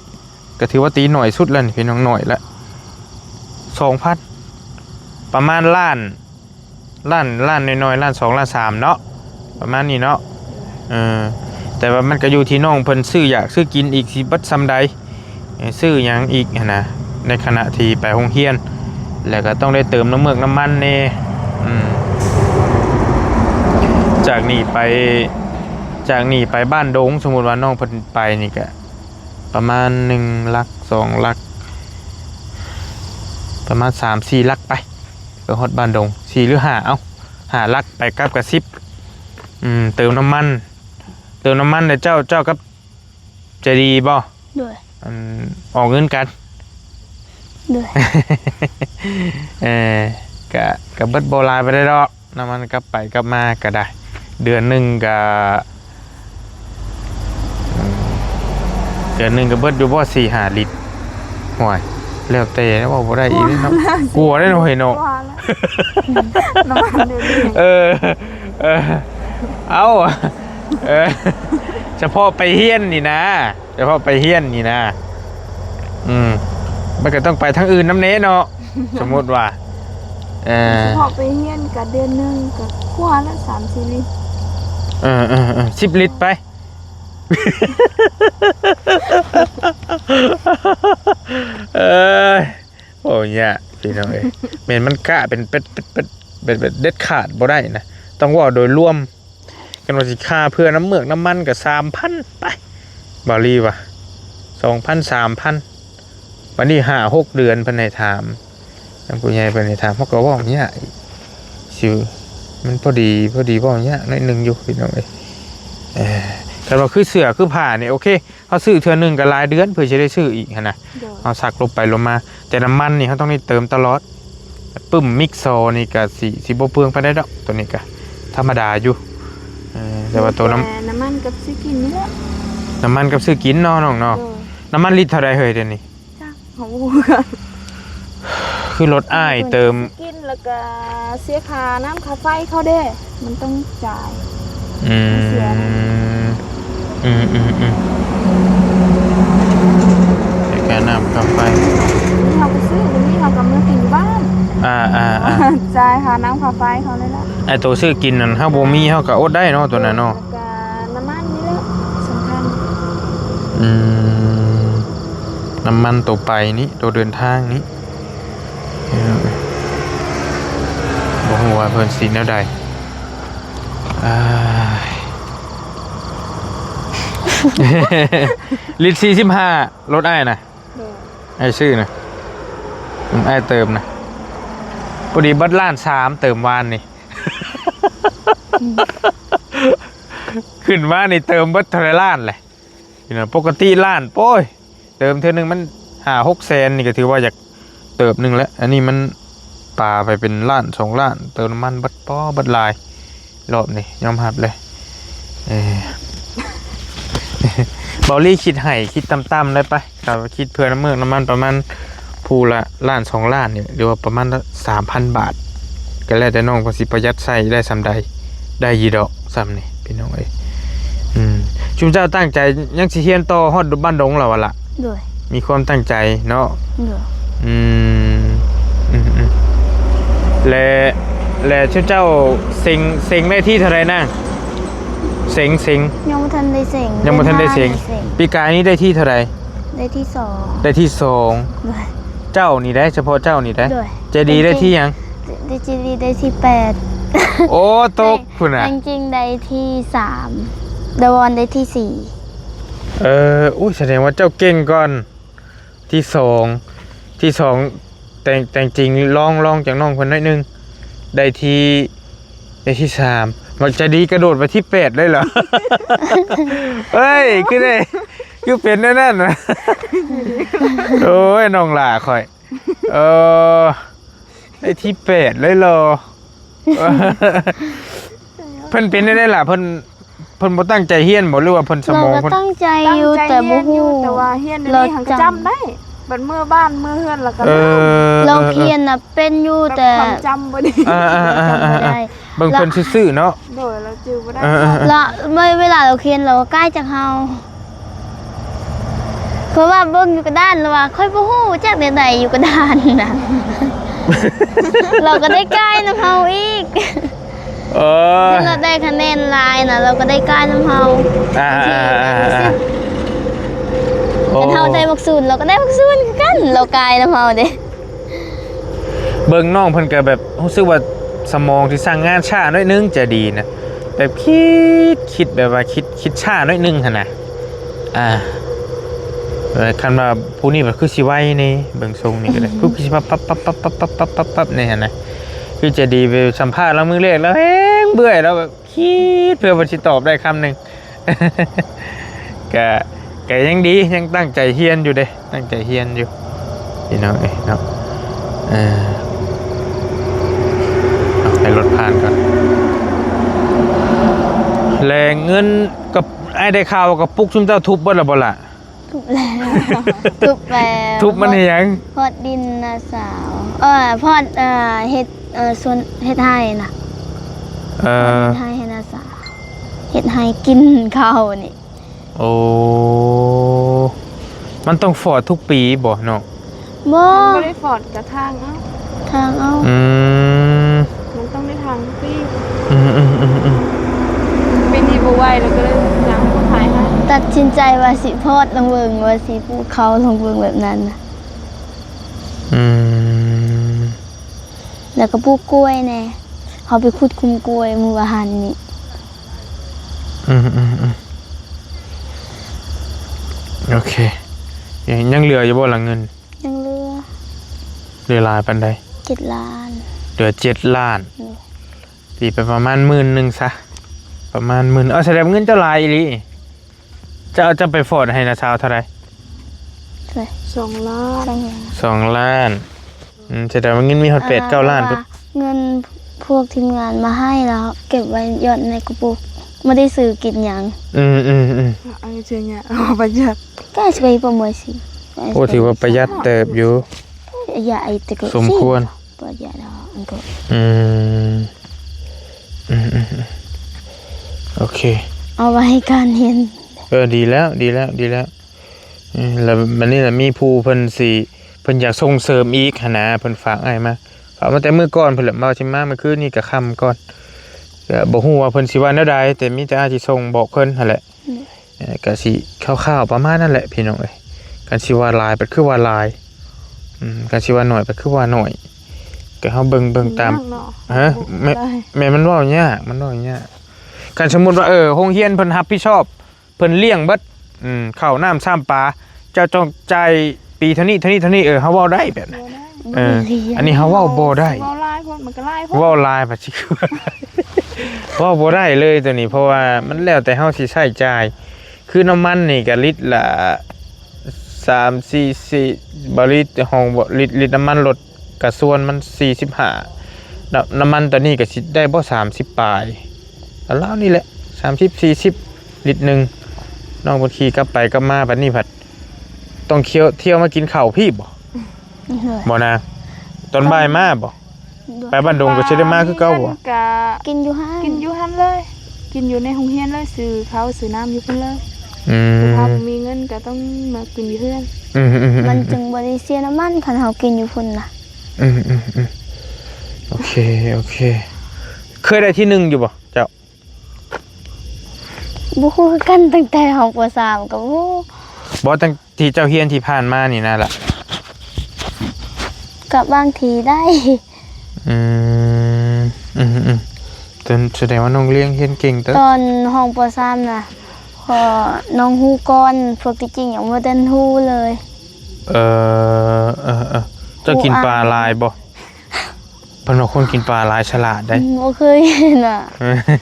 ກໍຖືວ່າຕີໜ້ອຍສຸດແລ້ວນີ້ພີ່ນ້ອງ ໜ້ອຍລະ ສອງພັນ ປະມານລ້ານ ລ້ານ ລ້ານໜ້ອຍໆ ລ້ານສອງ ລ້ານສາມເນາະ ປະມານນີ້ເນາະ. ເອີ ແຕ່ວ່າມັນກໍຢູ່ທີ່ນ້ອງເພິ່ນຊື້ຢາກຊື້ກິນອີກ ຊິເບິດຊ່ຳໃດ ເອີ ຊື້ຫຍັງອີກຫັ້ນນະ ໃນຂະນະທີ່ໄປໂຮງຮຽນ ແລ້ວກໍຕ້ອງໄດ້ເຕີມນ້ຳເມືອກນ້ຳມັນແດ່. ອືມ ຈາກນີ້ໄປ ຈາກນີ້ໄປບ້ານດົງ ສົມມຸດວ່ານ້ອງເພິ່ນໄປນີ້ກະ ປະມານໜຶ່ງຫຼັກ ສອງຫຼັກ ປະມານສາມສີ່ຫຼັກໄປ ໄປຮອດບ້ານດົງ ສີ່ຫຼືຫ້າ ເອົ້າ ຫ້າຫຼັກ ໄປກັບກະສິບ. ອືມ ເຕີມນ້ຳມັນ ເຕີມນ້ຳມັນແລ້ວເຈົ້າ ເຈົ້າກັບໃຈດີບໍ່? ໂດຍ. ອັນ ອອກເງິນກັນ? ໂດຍ. ເອີ ກະ ກະເບິດບໍ່ຫຼາຍປານໃດດອກ. ນ້ຳມັນກັບໄປກັບມາກໍໄດ້ ເດືອນໜຶ່ງກໍ ເດືອນໜຶ່ງກໍເບິດຢູ່ບໍ່ ສີ່ຫ້າລິດ? ໂອ້ຍ ແລ້ວແຕ່ ເວົ້າບໍ່ໄດ້ອີກເນາະ ກົວແລ້ວ ກົວເດ້ເນາະ ເຮີ້ຍເນາະ ກົວແລ້ວ ນ້ຳມັນເດີນີ້ ເອີ ເອີ ເອົ້າ ເອີ ສະເພາະໄປຮຽນນີ້ນະ ສະເພາະໄປຮຽນນີ້ນະ ອືມ ມັນກໍຕ້ອງໄປທາງອື່ນນຳແດ່ເນາະ ສົມມຸດວ່າ ເອີ ສະເພາະໄປຮຽນກໍເດືອນໜຶ່ງກໍກວ່າລະ ສາມສີ່ລິດ ເອີ ເອີ ເອີ ສິບລິດໄປ ເອີຍ ໂອ້ຍ ຍາກພີ່ນ້ອງເອີຍ ແມ່ນມັນກະເປັນ ເປັດ ເປັດ ເປັດ ເປັດ ເດັດຂາດບໍ່ໄດ້ນະ ຕ້ອງເວົ້າໂດຍລວມ. ຄັນວ່າຊິຄ່າເພື່ອນ້ຳເມືອກນ້ຳມັນກໍສາມພັນໄປ ບາວລີວ່າ ສອງພັນ ສາມພັນ ບັດນີ້ຫ້າຫົກເດືອນເພິ່ນໃຫ້ຖາມ ທາງຜູ້ໃຫຍ່ເພິ່ນໃຫ້ຖາມ ເຮົາກໍເວົ້າຍາກອີກ ຊິ ມັນພໍດີ ພໍດີເວົ້າຍາກໜ້ອຍໜຶ່ງຢູ່ພີ່ນ້ອງເອີຍ. ເອີ ຄັນວ່າຄືເສື້ອຄືຜ້ານີ້ ໂອເຄ ເຮົາຊື້ເທື່ອໜຶ່ງກໍຫຼາຍເດືອນເພື່ອຊິໄດ້ຊື້ອີກຫັ້ນນະ ໂດຍ ເຮົາຊັກລົບໄປລົບມາ ແຕ່ນ້ຳມັນນີ້ເຮົາຕ້ອງໄດ້ເຕີມຕະຫຼອດ. ປຶ້ມມິກຊໍນີ້ກໍຊິ ຊິບໍ່ເປືອງປານໃດດອກ ໂຕນີ້ກໍທຳມະດາຢູ່ ແຕ່ວ່າໂຕນ້ຳ ມີແຕ່ນ້ຳມັນກັບຊື້ກິນນີ້ແຫຼະ ນ້ຳມັນກັບຊື້ກິນເນາະນ້ອງເນາະ. ໂດຍ ນ້ຳມັນລິດເທົ່າໃດເຮີ້ຍດຽວນີ້? ຈັກ ເຮົາບໍ່ຮູ້ຄືກັນ. ຄືລົດອ້າຍເຕີມ ຊື້ກິນ ແລ້ວກໍເສຍຄ່ານ້ຳຄ່າໄຟເຂົາເດ້ ມັນຕ້ອງຈ່າຍ. ອືມ ເສຍ ອືມໆໆ ຄ່ານ້ຳຄ່າໄຟ ນີ້ເຮົາກໍຊື້ ນີ້ເຮົາກໍມາກິນຢູ່ບ້ານ. ອ່າໆໆ ຈ່າຍຄ່ານ້ຳຄ່າໄຟເຂົານີ້ແຫຼະ. ໄອ້ໂຕຊື້ກິນນັ້ນ ເຮົາບໍ່ມີ ເຮົາກໍອົດໄດ້ເນາະ ໂຕນັ້ນເນາະ. ແລ້ວກໍນ້ຳມັນນີ້ແຫຼະສຳຄັນ. ອືມ ນ້ຳມັນໂຕໄປນີ້ ໂຕເດີນທາງນີ້ ບໍ່ຮູ້ວ່າເພິ່ນຊິແນວໃດ. ອ້າຍ ລິດສີ່ສິບຫ້າ ລົດອ້າຍນະ. ໂດຍ ອ້າຍຊື້ນະ ອືມ ອ້າຍເຕີມນະ ພໍດີເບິດລ້ານສາມ ເຕີມວານນີ້. ຂຶ້ນມານີ້ເຕີມເບິດເທົ່າໃດລ້ານແຫຼະ. ພີ່ນ້ອງ ປົກກະຕິລ້ານ ໂອ້ຍ ເຕີມເທື່ອໜຶ່ງມັນຫ້າຫົກແສນ ນີ້ກໍຖືວ່າຢາກເຕີບໜຶ່ງແຫຼະ. ອັນນີ້ມັນປາໄປເປັນລ້ານສອງລ້ານ ເຕີມນ້ຳມັນເບິດ ປໍ ເບິດຫຼາຍ ຮອບນີ້ຍອມຮັບເລີຍ. ເອີ ເບົາລີຄິດໃຫ້ ຄິດຕ່ຳໆໄດ້ໄປ ຖ້າວ່າຄິດເພື່ອນ້ຳເມືອກນ້ຳມັນປະມານຜູ້ລະລ້ານສອງລ້ານນີ້ ຫຼືວ່າປະມານສາມພັນບາດ ກໍແລ້ວແຕ່ນ້ອງວ່າຊິປະຢັດໃຊ້ໄດ້ສ່ຳໃດ. ໄດ້ຢູ່ດອກສ່ຳນີ້ພີ່ນ້ອງເອີຍ. ອືມ ຊຸມເຈົ້າຕັ້ງໃຈຍັງຊິຮຽນຕໍ່ຮອດບ້ານດົງລະຫວາລະ? ໂດຍ ມີຄວາມຕັ້ງໃຈເນາະ. ໂດຍ ອືມ ອືມໆ ແລະ ແລະຊຸມເຈົ້າເສັງ ເສັງໄດ້ທີ່ເທົ່າໃດນາງ? ເສັງ ເສັງ ຍັງບໍ່ທັນໄດ້ເສັງ ຍັງບໍ່ທັນໄດ້ເສັງ. ເປັນຫ້ານີ້ເສັງ ປີກາຍນີ້ໄດ້ທີ່ເທົ່າໃດ? ໄດ້ທີ່ສອງ ໄດ້ທີ່ສອງ. ໂດຍ ເຈົ້ານີ້ໄດ໋ ສະເພາະເຈົ້ານີ້ໄດ໋. ໂດຍ ໃຈດີໄດ້ທີ່ຫຍັງ? ໃຈດີໄດ້ທີ່ແປດ. ໂອ້ ຕົກພຸ້ນນະ. ແຕ່ງຈິງໄດ້ທີ່ສາມ ດາວອນໄດ້ທີ່ສີ່. ເອີ ໂອ້ຍ ສະແດງວ່າເຈົ້າເກັ່ງກ່ອນ. ທີ່ສອງ ທີ່ສອງ ແຕ່ງ ແຕ່ງຈິງລອງ ລອງຈາກນ້ອງເພິ່ນໜ້ອຍໜຶ່ງ ໄດ້ທີ່ ໄດ້ທີ່ສາມ. ບັກໃຈດີກະໂດດໄປທີ່ແປດເລີຍເຫລອ? ເອີຍ ຄືໄດ້ ຄືເປັນແນວນັ້ນນະ. ໂອ້ຍ ນ້ອງຫຼ້າຂ້ອຍ ເອີ ໄດ້ທີ່ແປດເລີຍເຫລອ? ເພິ່ນເປັນແນວໃດລະ? ເພິ່ນ ເພິ່ນບໍ່ຕັ້ງໃຈຮຽນບໍ່ ຫຼືວ່າເພິ່ນສະໝອງເພິ່ນ? ລາວກໍຕັ້ງໃຈຢູ່ ແຕ່ບໍ່ຮູ້ ແຕ່ວ່າຮຽນແນວນີ້ຫັ້ນກໍຈຳໄດ້ ບັດເມືອບ້ານເມືອເຮືອນລາວກໍລືມ. ເອີ ລາວຮຽນນະເປັນຢູ່ ແຕ່ ແບບຄວາມຈຳບໍ່ດີ ເອີ ເອີ ເອີ ເອີ ເອີ ເບິ່ງເພິ່ນຊື່ໆເນາະ. ໂດຍ ລາວຈື່ບໍ່ໄດ້. ເອີ ເອີ ເອີ ລະເວລາລາວຮຽນລາວກໍກ້າຍຈາກເຮົາ ເພາະວ່າເບິ່ງຢູ່ກະດານລະວ່າ ຂ້ອຍບໍ່ຮູ້ຈັກແນວໃດຢູ່ກະດານນະ ລາວກໍໄດ້ກ້າຍນຳເຮົາອີກ. ເອີ ຄັນລາວໄດ້ຄະແນນຫຼາຍນະ ລາວກໍໄດ້ກ້າຍນຳເຮົາ. ອ່າໆໆໆ ໂອ້ ຄັນເຮົາໄດ້ບັກສູນ ລາວກໍໄດ້ບັກສູນຄືກັນ ລາວກ້າຍນຳເຮົາເດ້. ເບິ່ງນ້ອງເພິ່ນກໍແບບຮູ້ສຶກວ່າສະໝອງທີ່ສັ່ງງານຊ້າໜ້ອຍໜຶ່ງ ໃຈດີນະ ແບບຄິດ ຄິດແບບວ່າຄິດ ຄິດຊ້າໜ້ອຍໜຶ່ງຫັ້ນນະ. ອ່າ ຄັນວ່າຜູ້ນີ້ແບບຄືຊິໄວແດ່ ເບິ່ງຊົງນີ້ກໍໄດ້ ຄືຊິປັບໆໆໆໆໆນີ້ຫັ້ນນະ. ຄືໃຈດີໄປສຳພາດລາວມື້ແລກ ລາວແຮງເມື່ອຍ ລາວແບບ ຄິດເພື່ອວ່າຊິຕອບໄດ້ຄຳໜຶ່ງ. ກະ ກະຍັງດີ ຍັງຕັ້ງໃຈຮຽນຢູ່ເດ້ ຕັ້ງໃຈຮຽນຢູ່ພີ່ນ້ອງເອີຍເນາະ. ເອີ ເອົາໃຫ້ລົດຜ່ານກ່ອນ. ແລະເງິນກັບ ອ້າຍໄດ້ຂ່າວວ່າກະປຸກຊຸມເຈົ້າທຸບເບິດແລ້ວບໍ່ລະ? ທຸບແລ້ວ ທຸບແລ້ວ. ທຸບມັນເຮັດຫຍັງ? ພອດ ພອດດິນນ້າສາວ ເອີ ພອດ ເອີ ເຮັດ ເອີ ສວນ ເຮັດໄຮ່ນະ. ເອີ ເຮັດໄຮ່ໃຫ້ນ້າສາວ ເຮັດໄຮ່ກິນເຂົ້ານີ້. ໂອ້ ມັນຕ້ອງຟອດທຸກປີບໍ່ນ້ອງ? ບໍ່ ມັນບໍ່ໄດ້ຟອດ ກະຖາງເອົາ ຖາງເອົາ. ອືມ ມັນຕ້ອງໄດ້ຖາງທຸກປີ. ອືມໆໆໆ ປີນີ້ບໍ່ໄຫວ ລະກະເລີຍຢາກໃຫ້ເຂົາຂາຍໃຫ້ ຕັດສິນໃຈວ່າຊິຟອດລອງເບິ່ງ ວ່າຊິປູກເຂົ້າລອງເບິ່ງແບບນັ້ນນະ. ອືມ ລະກະປູກກ້ວຍແດ່ ເຮົາໄປຂຸດຂຸມກ້ວຍມື້ວານນີ້. ອືມໆໆ ໂອເຄ ຍັງ ຍັງເຫຼືອຢູ່ບໍ່ລະເງິນ? ຍັງເຫຼືອ. ເຫຼືອຫຼາຍປານໃດ? ເຈັດລ້ານ. ເຫຼືອເຈັດລ້ານ. ໂດຍ ຕີໄປປະມານໝື່ນໜຶ່ງຊະ ປະມານໝື່ນ. ເອົາ ສະແດງເງິນເຈົ້າຫຼາຍອີ່ຫຼີ. ເຈົ້າ ເຈົ້າໄປຟອດໃຫ້ນ້າສາວເທົ່າໃດ? ສອງລ້ານ. ສອງລ້ານ. ອືມ ສະແດງວ່າເງິນມີຮອດແປດເກົ້າລ້ານພຸ້ນ. ເງິນພວກທີມງານມາໃຫ້ ແລ້ວເກັບໄວ້ຢ່ອນໃນກະປຸກ. ບໍ່ໄດ້ຊື້ກິນຫຍັງ. ອືມໆໆ ເອົາຈັ່ງເນາະ ປະຢັດ ກະຊິໄປປະເມີຊິ. ໂອ້ ຖືວ່າປະຢັດເຕີບຢູ່. ຢາໄອແຕ່ກໍສົມຄວນ ປະຢັດເນາະ. ອືມ ອືມໆໆ ໂອເຄ ເອົາໄວ້ໃຫ້ການຮຽນ. ເອີ ດີແລ້ວ ດີແລ້ວ ດີແລ້ວ. ເອີ ແລ້ວບັດນີ້ລະມີຜູ້ເພິ່ນຊິ ເພິ່ນຢາກສົ່ງເສີມອີກຫັ້ນນະ ເພິ່ນຝາກອ້າຍມາ ຝາກມາແຕ່ມື້ກ່ອນພຸ້ນແຫຼະ ວ່າຊິມາມື້ຄືນນີ້ກະຄ່ຳກ່ອນ. ກະບໍ່ຮູ້ວ່າເພິ່ນຊິວ່າແນວໃດ ແຕ່ມີແຕ່ອ້າຍຊິສົ່ງບອກເພິ່ນຫັ້ນແຫຼະ. ອືມ ເອີ ກະຊິຄ່າວໆປະມານນັ້ນແຫຼະພີ່ນ້ອງເອີຍ. ຄັນຊິວ່າຫຼາຍ ປະຄືວ່າຫຼາຍ ອືມ ຄັນຊິວ່າໜ້ອຍ ປະຄືວ່າໜ້ອຍ. ກະເຮົາເບິ່ງ ເບິ່ງຕາມ ຍາກເນາະ ຮະ ແມ່ນ ແມ່ນ ມັນເວົ້າຍາກ ມັນເວົ້າຍາກ. ຄັນສົມມຸດວ່າ ເອີ ໂຮງຮຽນເພິ່ນຮັບຜິດຊອບ ເພິ່ນລ້ຽງເບິດ ອືມ ເຂົ້ານ້ຳຊຳປາ ເຈົ້າຕ້ອງຈ່າຍປີເທົ່ານີ້ ເທົ່ານີ້ ເທົ່ານີ້ ເອີ ເຮົາເວົ້າໄດ້ແບບນັ້ນ. ເອີ ອັນນີ້ເຮົາເວົ້າບໍ່ໄດ້ ເວົ້າຫຼາຍໂພດ ມັນກໍຫຼາຍໂພດ ເວົ້າຫຼາຍ ພັດຊິຄື ເວົ້າບໍ່ໄດ້ເລີຍໂຕນີ້ ເພາະວ່າມັນແລ້ວແຕ່ເຮົາຊິໃຊ້ຈ່າຍ. ຄືນ້ຳມັນນີ້ກໍລິດລະສາມສີ່ສິບ ບໍ່ ລິດຂອງ ລິດ ລິດນ້ຳມັນລົດ ກະສ່ວນມັນສີ່ສິບຫ້າ ນ້ຳ ນ້ຳມັນຕອນນີ້ກະຊິໄດ້ບໍ່ສາມສິບປາຍ ລາວໆນີ້ແຫຼະ ສາມສິບ ສີ່ສິບ ລິດໜຶ່ງ. ນ້ອງເພິ່ນຂີ່ກັບໄປກັບມາ ບັດນີ້ພັດຕ້ອງທ່ຽວ ທ່ຽວມາກິນເຂົ້າພີ້ບໍ່? ບໍ່ນາ ຕອນບ່າຍມາບໍ່? ໂດຍ ໄປບ້ານດົງກໍຊິໄດ້ມາຄືເກົ່າບໍ່? ກະກິນຢູ່ຫັ້ນ ກິນຢູ່ຫັ້ນເລີຍ ກິນຢູ່ໃນໂຮງຮຽນເລີຍ ຊື້ເຂົ້າຊື້ນ້ຳຢູ່ພຸ້ນເລີຍ. ອືມ ຖ້າບໍ່ມີເງິນກໍຕ້ອງມາກິນຢູ່ເຮືອນ. ອືມໆໆ ມັນຈຶ່ງບໍ່ໄດ້ເສຍນ້ຳມັນ ຄັນເຮົາກິນຢູ່ພຸ້ນນະ. ອືມໆໆ ໂອເຄ ໂອເຄ. ເຄີຍໄດ້ທີໜຶ່ງຢູ່ບໍ່ເຈົ້າ? ບໍ່ຮູ້ຄືກັນ ຕັ້ງແຕ່ຫ້ອງ ປໍສາມ ກໍບໍ່ຮູ້. ບໍ່ ຕັ້ງ ທີ່ເຈົ້າຮຽນທີ່ຜ່ານມານີ້ນະລະ? ກໍບາງທີໄດ້. ອືມ ອືມໆ ແສດງວ່ານ້ອງລ້ຽງຮຽນເກັ່ງເຕີບ. ຕອນຫ້ອງ ປໍສາມ ນະ ພໍນ້ອງຮູ້ກ່ອນ ພວກທີ່ຈິງຍັງບໍ່ທັນຮູ້ເລີຍ. ເອີ ເອີໆ ເຈົ້າກິນປາຫຼາຍບໍ່? ເພິ່ນວ່າຄົນກິນປາຫຼາຍສະຫຼາດໄດ໋. ອືມ ບໍ່ເຄີຍເຫັນວ່າ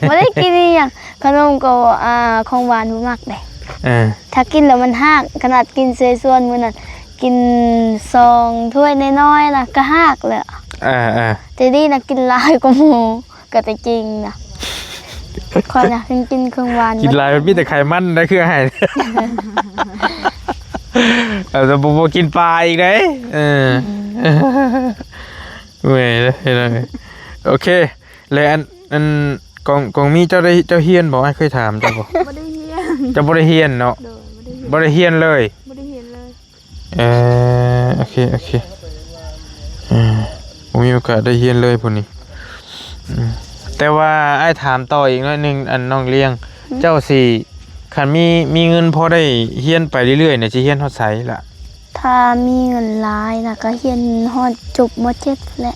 ບໍ່ໄດ້ກິນອີ່ຫຍັງ ຂະໜົມກໍ ອ່າ ຂອງຫວານບໍ່ມັກເດ້. ເອີ ຖ້າກິນແລ້ວມັນຮາກ ຂະໜາດກິນເສສວນມື້ນັ້ນ ກິນສອງຖ້ວຍນ້ອຍໆນະ ກໍຮາກແລ້ວ. ເອີໆ ແຕ່ດີນະ ກິນຫຼາຍກວ່າໝູ່ ກໍແຕ່ຈິງນະ. ຂ້ອຍນະ ກິນ ກິນຂອງຫວານ ກິນຫຼາຍ ມີແຕ່ໄຂມັນໄດ໋ ຄືໃຫ້ ເອີ ແຕ່ບໍ່ ບໍ່ກິນປາອີກເດ້. ເອີ ອືມ ເມື່ອຍເດ້ພີ່ນ້ອງ. ໂອເຄ ແລະ ອັນ ອັນ ກອງ ກອງມີ ເຈົ້າໄດ້ ເຈົ້າຮຽນບໍ່? ອ້າຍເຄີຍຖາມເຈົ້າບໍ່? ບໍ່ໄດ້ຮຽນ. ເຈົ້າບໍ່ໄດ້ຮຽນເນາະ? ໂດຍ ບໍ່ໄດ້ຮຽນ ບໍ່ໄດ້ຮຽນເລີຍ? ບໍ່ໄດ້ຮຽນເລີຍ. ເອີ ໂອເຄ ໂອເຄ. ເອີ ບໍ່ມີໂອກາດໄດ້ຮຽນເລີຍຜູ້ນີ້. ອືມ ແຕ່ວ່າອ້າຍຖາມຕໍ່ອີກໜ້ອຍໜຶ່ງ ອັນນ້ອງລ້ຽງ ອືມ ເຈົ້າຊິ ຄັນມີ ມີເງິນພໍໄດ້ຮຽນໄປເລື້ອຍໆນີ້ ຊິຮຽນຮອດໃສລະ? ຖ້າມີເງິນຫຼາຍນະ ກໍຮຽນຮອດຈົບ ມໍເຈັດ ແຫຼະ.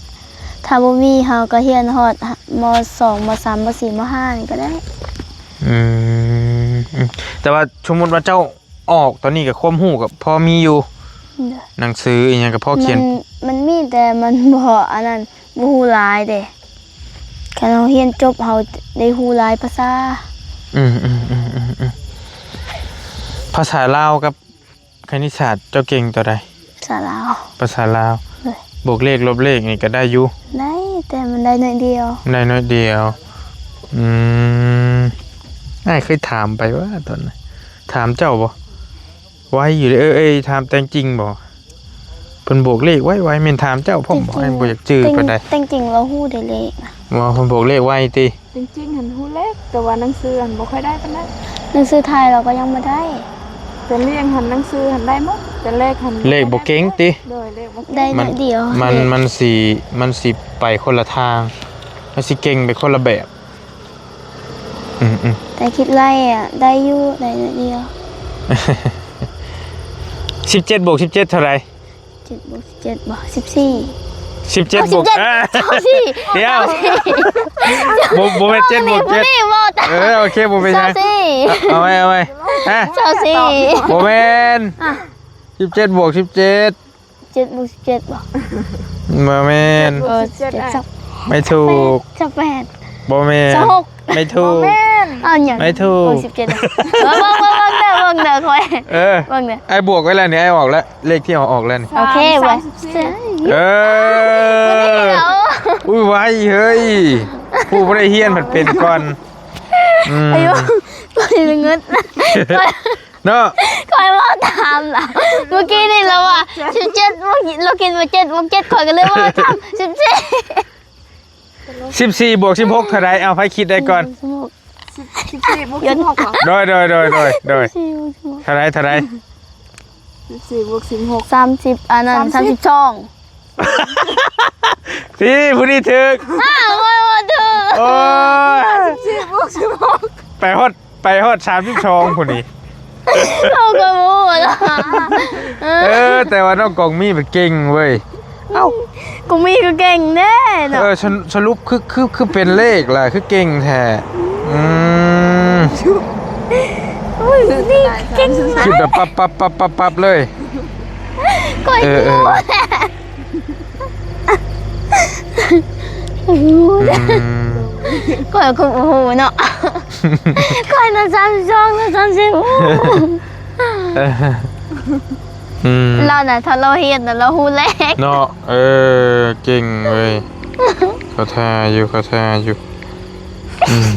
ຖ້າບໍ່ມີ ເຮົາກໍຮຽນຮອດ ມໍສອງ ມໍສາມ ມໍສີ່ ມໍຫ້າ ນີ້ກໍໄດ້. ອືມ ອືມ ແຕ່ວ່າສົມມຸດວ່າເຈົ້າອອກຕອນນີ້ ກໍຄວາມຮູ້ກໍພໍມີຢູ່. ໂດຍ ໜັງສືອີ່ຫຍັງກໍພໍຂຽນ. ມັນ ມັນມີ ແຕ່ມັນບໍ່ ອັນນັ້ນ ບໍ່ຮູ້ຫຼາຍເດ້. ຄັນເຮົາຮຽນຈົບ ເຮົາໄດ້ຮູ້ຫຼາຍພາສາ. ອືມໆໆໆ ພາສາລາວກັບ ຄະນິດສາດເຈົ້າເກັ່ງຕົວໃດ? ພາສາລາວ. ພາສາລາວ. ໂດຍ ບວກເລກລົບເລກນີ້ກໍໄດ້ຢູ່? ໄດ້ ແຕ່ມັນໄດ້ໜ້ອຍດຽວ. ໄດ້ໜ້ອຍດຽວ. ອືມ ອ້າຍເຄີຍຖາມໄປວ່າຕອນນັ້ນ ຖາມເຈົ້າບໍ່? ໄວຢູ່ເດ້. ເອີ ເອີ ຖາມແຕ່ງຈິງບໍ່? ເພິ່ນບວກເລກໄວໆ ແມ່ນຖາມເຈົ້າພ້ອມບໍ່? ອ້າຍບໍ່ຢາກຈື່ປານໃດ. ແຕ່ງຈິງລາວຮູ້ໄດ້ເລກນະ. ບໍ່ ເພິ່ນບວກເລກໄວຕິ? ແຕ່ງຈິງຫັ້ນຮູ້ເລກ ແຕ່ວ່າໜັງສືຫັ້ນບໍ່ຄ່ອຍໄດ້ປານໃດ. ໜັງສືໄທລາວກໍຍັງບໍ່ໄດ້. ແຕ່ລ້ຽງຫັ້ນໜັງສືຫັ້ນໄດ້ໝົດ ແຕ່ເລກຫັ້ນ ເລກບໍ່ເກັ່ງຕິ? ໂດຍ ເລກບໍ່ເກັ່ງ. ໄດ້ໜ້ອຍດຽວ. ມັນ ມັນຊິ ມັນຊິໄປຄົນລະທາງ ມັນຊິເກັ່ງໄປຄົນລະແບບ. ອືມໆ ແຕ່ຄິດໄລ່ອະ ໄດ້ຢູ່ ໄດ້ໜ້ອຍດຽວ. ສິບເຈັດບວກສິບເຈັດເທົ່າໃດ? ເຈັດບວກສິບເຈັດບໍ່? ສິບສີ່. ສິບເຈັດບວກ ເອີ ຊາວສີ່. ດຽວ ຊາວສີ່ ບໍ່ ບໍ່ແມ່ນເຈັດບວກເຈັດ. ເອີ ໂອເຄ ບໍ່ເປັນຫຍັງ. ຊາວສີ່. ເອົາໃໝ່ ເອົາໃໝ່. ຮະ? ຊາວສີ່. ບໍ່ແມ່ນ. ສິບເຈັດບວກສິບເຈັດ. ເຈັດບວກສິບເຈັດບໍ່? ບໍ່ແມ່ນ. ເອີ ສິບເຈັດ ຊາວ ໄມ່ຖືກ. ຊາວແປດ. ບໍ່ແມ່ນ. ຊາວຫົກ. ໄມ່ຖືກ. ບໍ່ແມ່ນ. ເອົາຫຍັງ? ໄມ່ຖືກ. ໂອ້ຍ ສິບເຈັດ. ເບິ່ງ ເບິ່ງ ເບິ່ງ ເບິ່ງເດີ ເບິ່ງເດີ ຂ້ອຍ. ເອີ ເບິ່ງເດີ. ອ້າຍບວກໄວ້ແລ້ວນີ້ ອ້າຍອອກແລ້ວ ເລກທີ່ເຮົາອອກແລ້ວນີ້. ໂອເຄ ສາມ ເວີຍ ສາມສິບສີ່. ເອີ ອຸ້ຍ ໄວເຮີ້ຍ ຜູ້ບໍ່ໄດ້ຮຽນມັນເປັນກ່ອນ. ອືມ ຂ້ອຍເງິນ ເນາະ ຂ້ອຍເວົ້າຕາມລະ ມື້ກີ້ນີ້ລາວວ່າສິບເຈັດ ລາວກິນມາເຈັດ ບວກເຈັດ ຂ້ອຍກໍເລີຍເວົ້າຕາມ ສິບສີ່ ສິບສີ່ບວກສິບຫົກເທົ່າໃດ? ເອົາ ໃຜຄິດໄດ້ກ່ອນ? ສິບຫົກ ສິບສີ່ບວກສິບຫົກເຫາະ? ໂດຍ ໂດຍ ໂດຍ ໂດຍ ສິບສີ່ບວກສິບຫົກ ເທົ່າໃດ? ເທົ່າໃດ? ສິບສີ່ບວກສິບຫົກ ສາມສິບ ອັນນັ້ນ ສາມສິບ ສາມສິບສອງ ທີ່ຜູ້ນີ້ຖືກ ອ້າວ ບໍ່ ບໍ່ຖືກ ໂອ້ຍ ສິບສີ່ບວກສິບຫົກ ໄປຮອດ ໄປຮອດສາມສິບສອງພຸ້ນນີ້ ເຮົາກໍບໍ່ຮູ້ລະ ເອີ ເອີ ແຕ່ວ່ານ້ອງກອງມີໄປເກັ່ງເວີຍ ເອົ້າ ກອງມີກໍເກັ່ງເດ້ເນາະ ເອີ ສະ ສະຫຼຸບຄື ຄື ຄືເປັນເລກລະ ຄືເກັ່ງແທ້ ອືມ ໂອ້ຍ ນີ້ເກັ່ງ ຄິດແບບປັບ ປັບ ປັບ ປັບ ປັບເລີຍ ຂ້ອຍ ເອີ ເອີ ຮູ້ແລ້ວ ອືມ ຂ້ອຍກໍບໍ່ຮູ້ເນາະ ຂ້ອຍນະ ສາມສິບສອງນະ ສາມສິບ ເອີ ອືມ ລາວນະ ຖ້າລາວເຮັດນະ ລາວຮູ້ແລ້ວເນາະ ເອີ ເກັ່ງເວີຍ ເຂົ້າທ່າຢູ່ ເຂົ້າທ່າຢູ່ ອືມ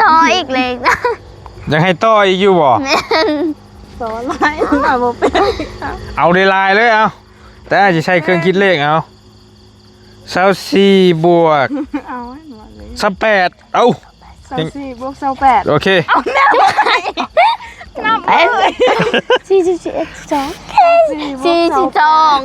ຕໍ່ອີກເລີຍ ຢາກໃຫ້ຕໍ່ອີກຢູ່ບໍ່? ແມ່ນ ຕໍ່ຫຼາຍ ເອົາບໍ່ເປັນ ເອົາຫຼາຍໆເລີຍ ເອົາ ແຕ່ອ້າຍຊິໃຊ້ເຄື່ອງຄິດເລກເອົາ ຊາວສີ່ບວກ ເອົາໃຫ້ໝົດເລີຍ ຊາວແປດ ເອົາ ຊາວສີ່ບວກຊາວແປດ ໂອເຄ ເອົາແນວໃດ ນັບເລີຍ ສີ່ສິບ ສີ່ສິບສອງ ສີ່ສິບສອງ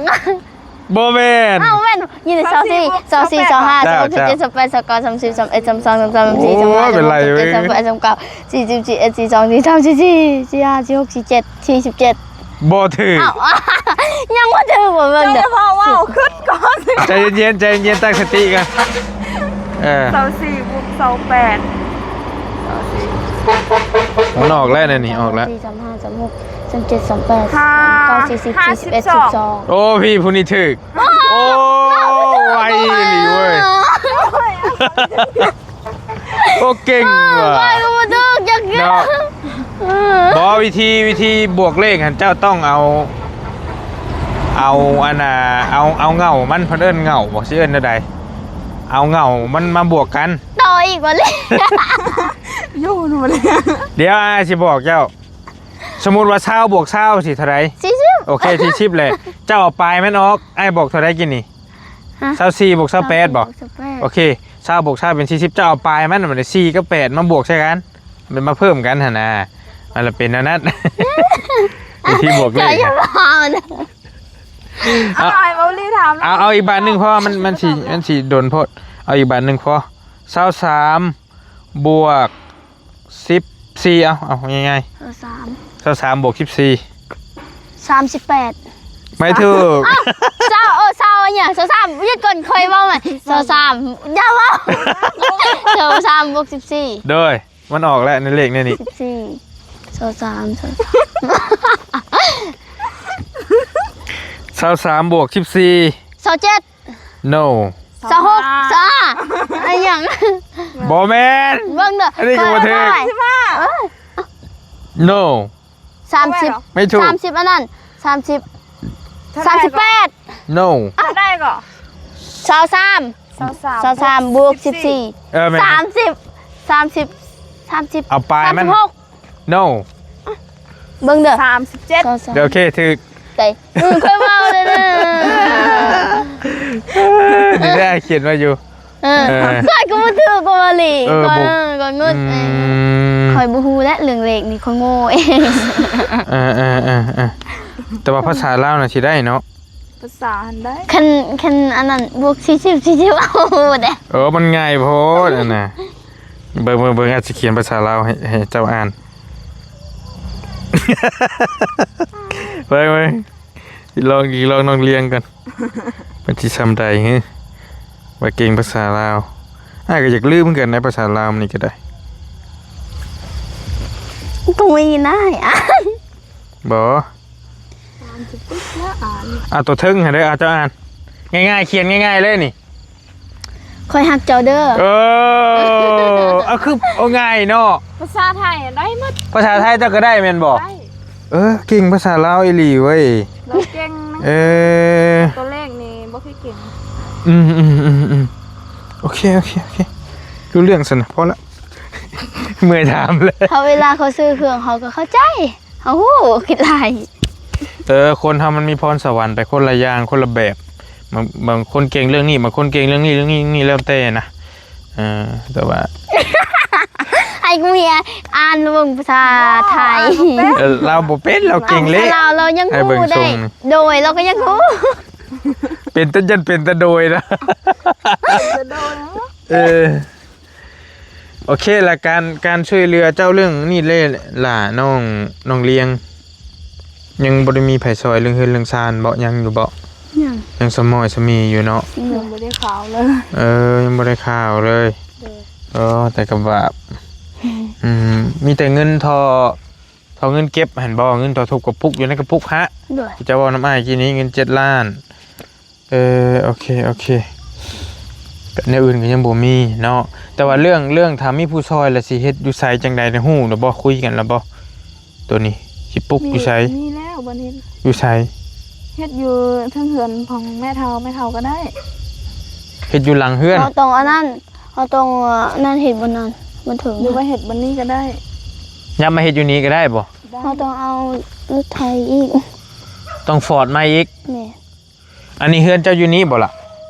ບໍ່ແມ່ນ ອ້າວ ແມ່ນຢູ່ໃນ ຊາວສີ່ ຊາວສີ່ ຊາວຫ້າ ຊາວຫົກ ຊາວເຈັດ ຊາວແປດ ຊາວເກົ້າ ສາມສິບ ສາມເອັດ ສາມສອງ ສາມສາມ ສາມສີ່ ສາມຫ້າ ສາມຫົກ ສາມເຈັດ ສາມແປດ ສາມເກົ້າ ສີ່ສິບ ສີ່ສິບເອັດ ສີ່ສິບສອງ ສີ່ສິບສາມ ສີ່ສິບສີ່ ສີ່ສິບຫ້າ ສີ່ສິບຫົກ ສີ່ສິບເຈັດ ສີ່ສິບເຈັດ ບໍ່ຖືກ ອ້າວ ຍັງບໍ່ຖືກບໍ່ເບິ່ງເດີ ເຈົ້າຢ່າເວົ້າ ຄິດກ່ອນ ໃຈເຢັນໆ ໃຈເຢັນໆ ຕັ້ງສະຕິກ່ອນ ເອີ ຊາວສີ່ບວກຊາວແປດ ຊາວສີ່ ມັນອອກແລ້ວນີ້ ອອກແລ້ວ ສາມສີ່ ສາມຫ້າ ສາມຫົກ ສາມເຈັດ ສາມແປດ ຫ້າ ສາມເກົ້າ ສີ່ສິບ ສີ່ສິບເອັດ ສິບສອງ ໂອ້ ພີ່ຜູ້ນີ້ຖືກ ໂອ້ ໄວອີ່ຫຼີເວີຍ ໂອ້ ເກັ່ງວ່ະ ຂ້ອຍກໍບໍ່ຖືກຈັກເທື່ອ ເນາະ ເອີ ບໍ່ ວິທີ ວິທີບວກເລກຫັ້ນ ເຈົ້າຕ້ອງເອົາ ເອົາອັນນ່າ ເອົາ ເອົາເຫງົ້າມັນ ເພິ່ນເອີ້ນເຫງົ້າບໍ່ ຊິເອີ້ນແນວໃດ ເອົາເຫງົ້າມັນມາບວກກັນ ຕໍ່ອີກບໍ່ເລີຍ ຢູ່ນຳເລີຍ ດຽວອ້າຍຊິບອກເຈົ້າ ສົມມຸດວ່າຊາວບວກຊາວຊິເທົ່າໃດ? ສີ່ສິບ ໂອເຄ ສີ່ສິບແຫຼະ ເຈົ້າເອົາປາຍມັນອອກ ອ້າຍບອກເທົ່າໃດກີ້ນີ້? ຮະ? ຊາວສີ່ບວກຊາວແປດບໍ່? ຊາວແປດ ໂອເຄ ຊາວບວກຊາວເປັນສີ່ສິບ ເຈົ້າເອົາປາຍມັນ ບາດນີ້ສີ່ກັບແປດມາບວກໃສ່ກັນ ມັນມາເພີ່ມກັນຫັ້ນນະ ມັນລະເປັນແນວນັ້ນ ວິທີບວກເລກ ເຈົ້າຢ່າວ່ານະ ເອົາ ເອົາ ເອົາອີກບາດໜຶ່ງພໍ ມັນ ມັນຊິ ມັນຊິດົນໂພດ ເອົາອີກບາດໜຶ່ງພໍ ຊາວສາມບວກ ສິບສີ່ ເອົາ ເອົາງ່າຍໆ ຊາວສາມ ຊາວສາມບວກສິບສີ່ ສາມສິບແປດ ໄມ່ຖືກ ອ້າວ ຊາວ ເອີ ຊາວຫຍັງ ຊາວສາມ ຢຸດກ່ອນ ຂ້ອຍເວົ້າໃໝ່ ຊາວສາມ ຢ່າເວົ້າ ຊາວສາມບວກສິບສີ່ ໂດຍ ມັນອອກແລ້ວໃນເລກໃນນີ້ ສິບສີ່ ຊາວສາມ ຊາວສາມ ຊາວສາມບວກສິບສີ່ ຊາວເຈັດ No ຊາວຫົກ ຊາວຫ້າ ຊາວຫ້າ ອາຫຍັງ ບໍ່ແມ່ນ ເບິ່ງເດີ ອັນນີ້ກໍບໍ່ຖືກ ເອີ No ສາມສິບ ໄມ່ຖືກ ສາມສິບ ອັນນັ້ນ ສາມສິບ ເທົ່າໃດກໍ ສາມສິບແປດ No ເທົ່າໃດກໍ ຊາວສາມ ຊາວສາມ ຊາວສາມບວກສິບສີ່ ເອີ ແມ່ນ ສາມສິບ ສາມສິບ ສາມສິບ ເອົາປາຍມັນ ສາມສິບຫົກ No ເບິ່ງເດີ ສາມສິບເຈັດ ໂອເຄ ຖືກ ໄດ້ ອື ຂ້ອຍເວົ້າແລ້ວນະ ນີ້ແຫຼະຂຽນໄວ້ຢູ່ ເອີ ເອີ ຂ້ອຍກໍບໍ່ຖືກ ກໍວ່າຫຼີ ເອີ ຂ້ອຍ ບໍ່ ຂ້ອຍງົດ ອືມ ຂ້ອຍບໍ່ຮູ້ແຫຼະເລື່ອງເລກນີ້ ຂ້ອຍໂງ່ ເອີ ເອີ ເອີ ເອີ ແຕ່ວ່າພາສາລາວນະຊິໄດ້ເນາະ ພາສາຫັ້ນໄດ້ ຄັນ ຄັນອັນນັ້ນ ບວກສີ່ສິບ ສີ່ສິບ ເອົາໄດ້ ເອີ ມັນງ່າຍໂພດຫັ້ນນະ ເບິ່ງ ເບິ່ງ ເບິ່ງ ອາດຊິຂຽນພາສາລາວໃຫ້ ໃຫ້ເຈົ້າອ່ານ ເບິ່ງ ເບິ່ງ ລອງ ລອງນ້ອງລຽງກ່ອນ ເພິ່ນຊິຊ່ຳໃດຫື ວ່າເກັ່ງພາສາລາວ ອ້າຍກໍຢາກລືມຄືກັນໃນພາສາລາວນີ້ກໍໄດ້ ກໍມີນາຍອ່ານ ບໍ່ ອ່ານ ເອົາຕົວເທິງຫັ້ນເດີ ເອົາເຈົ້າອ່ານ ງ່າຍໆ ຂຽນງ່າຍໆເລີຍນີ້ ຂ້ອຍຮັກເຈົ້າເດີ ເອີ ເອົາຄື ເອົາງ່າຍເນາະ ພາສາໄທໄດ້ໝົດ ພາສາໄທເຈົ້າກໍໄດ້ແມ່ນບໍ່? ໄດ້ ເອີເກັ່ງພາສາລາວອີ່ຫຼີເວີຍ ລາວເກັ່ງນະ ເອີ ຕົວເລກນີ້ບໍ່ຄ່ອຍເກັ່ງ ອືມໆໆໆ ໂອເຄ ໂອເຄ ໂອເຄ ຮູ້ເລື່ອງຊັ້ນນະ ພໍລະ ເມື່ອຍຖາມເລີຍ. ເຂົາເວລາເຂົາຊື້ເຄື່ອງ ເຮົາກໍເຂົ້າໃຈ ເຮົາຮູ້ຄິດຫຼາຍ. ເອີ ຄົນເຮົາມັນມີພອນສະຫວັນໄປຄົນລະຢ່າງ ຄົນລະແບບ. ບາງ ບາງຄົນເກັ່ງເລື່ອງນີ້ ບາງຄົນເກັ່ງເລື່ອງນີ້ ເລື່ອງນີ້ ເລື່ອງນີ້ ແລ້ວແຕ່ນະ. ເອີ ແຕ່ວ່າ ໃຫ້ເມຍອ່ານເບິ່ງພາສາໄທ. ເອີ ລາວບໍ່ເປັນ ລາວເກັ່ງເລກ. ລາວ ລາວຍັງຮູ້ໄດ້ ໂດຍ ລາວກໍຍັງຮູ້. ເປັນແຕ່ ຢ້ານເປັນແຕ່ໂດຍນະ. ເປັນແຕ່ໂດຍເນາະ. ເອີ ໂອເຄລະ ການ ການຊ່ວຍເຫຼືອເຈົ້າເລື່ອງນີ້ເລີຍຫຼ້າ ນ້ອງ ນ້ອງລຽງ ຍັງບໍ່ໄດ້ມີໃຜຊ່ອຍເລື່ອງເຮືອນເລື່ອງຊານເບາະ? ຍັງຢູ່ເບາະ? ຍັງ ຍັງສະໝອຍສະເໝຍຢູ່ເນາະ. ຍັງບໍ່ໄດ້ຂ່າວເລີຍ. ເອີ ຍັງບໍ່ໄດ້ຂ່າວເລີຍ. ເອີ ແຕ່ກໍວ່າ ອືມ ມີແຕ່ເງິນທໍ່ ທໍ່ເງິນເກັບຫັ້ນບໍ່? ເງິນທໍ່ທຸບກະປຸກຢູ່ໃນກະປຸກຫະ? ໂດຍ ເຈົ້າເວົ້ານຳອ້າຍກີ້ນີ້ ເງິນເຈັດລ້ານ. ເອີ ໂອເຄ ໂອເຄ ແບບແນວອື່ນກໍຍັງບໍ່ມີເນາະ. ແຕ່ວ່າເລື່ອງ ເລື່ອງຖ້າມີຜູ້ຊ່ອຍລະຊິເຮັດຢູ່ໃສຈັ່ງໃດນະ ຮູ້ລະບໍ່? ຄຸຍກັນລະບໍ່? ໂຕນີ້ຊິປຸກຢູ່ໃສ? ມີແລ້ວບ່ອນເຮັດ. ຢູ່ໃສ? ເຮັດຢູ່ເທິງເຮືອນຂອງແມ່ເຖົ້າ ແມ່ເຖົ້າກໍໄດ້. ເຮັດຢູ່ຫຼັງເຮືອນ. ເຮົາຕ້ອງອັນນັ້ນ ເຮົາຕ້ອງ ເອີ ອັນນັ້ນເຮັດບ່ອນນັ້ນ ມັນເຖິງ ຫຼືວ່າເຮັດບ່ອນນີ້ກໍໄດ້. ຍັບມາເຮັດຢູ່ນີ້ກໍໄດ້ບໍ່? ໄດ້. ເຮົາຕ້ອງເອົາລົດໄຖອີກ. ຕ້ອງຟອດໃໝ່ອີກ. ແມ່ນ. ອັນນີ້ເຮືອນເຈົ້າຢູ່ນີ້ບໍ່ລະ?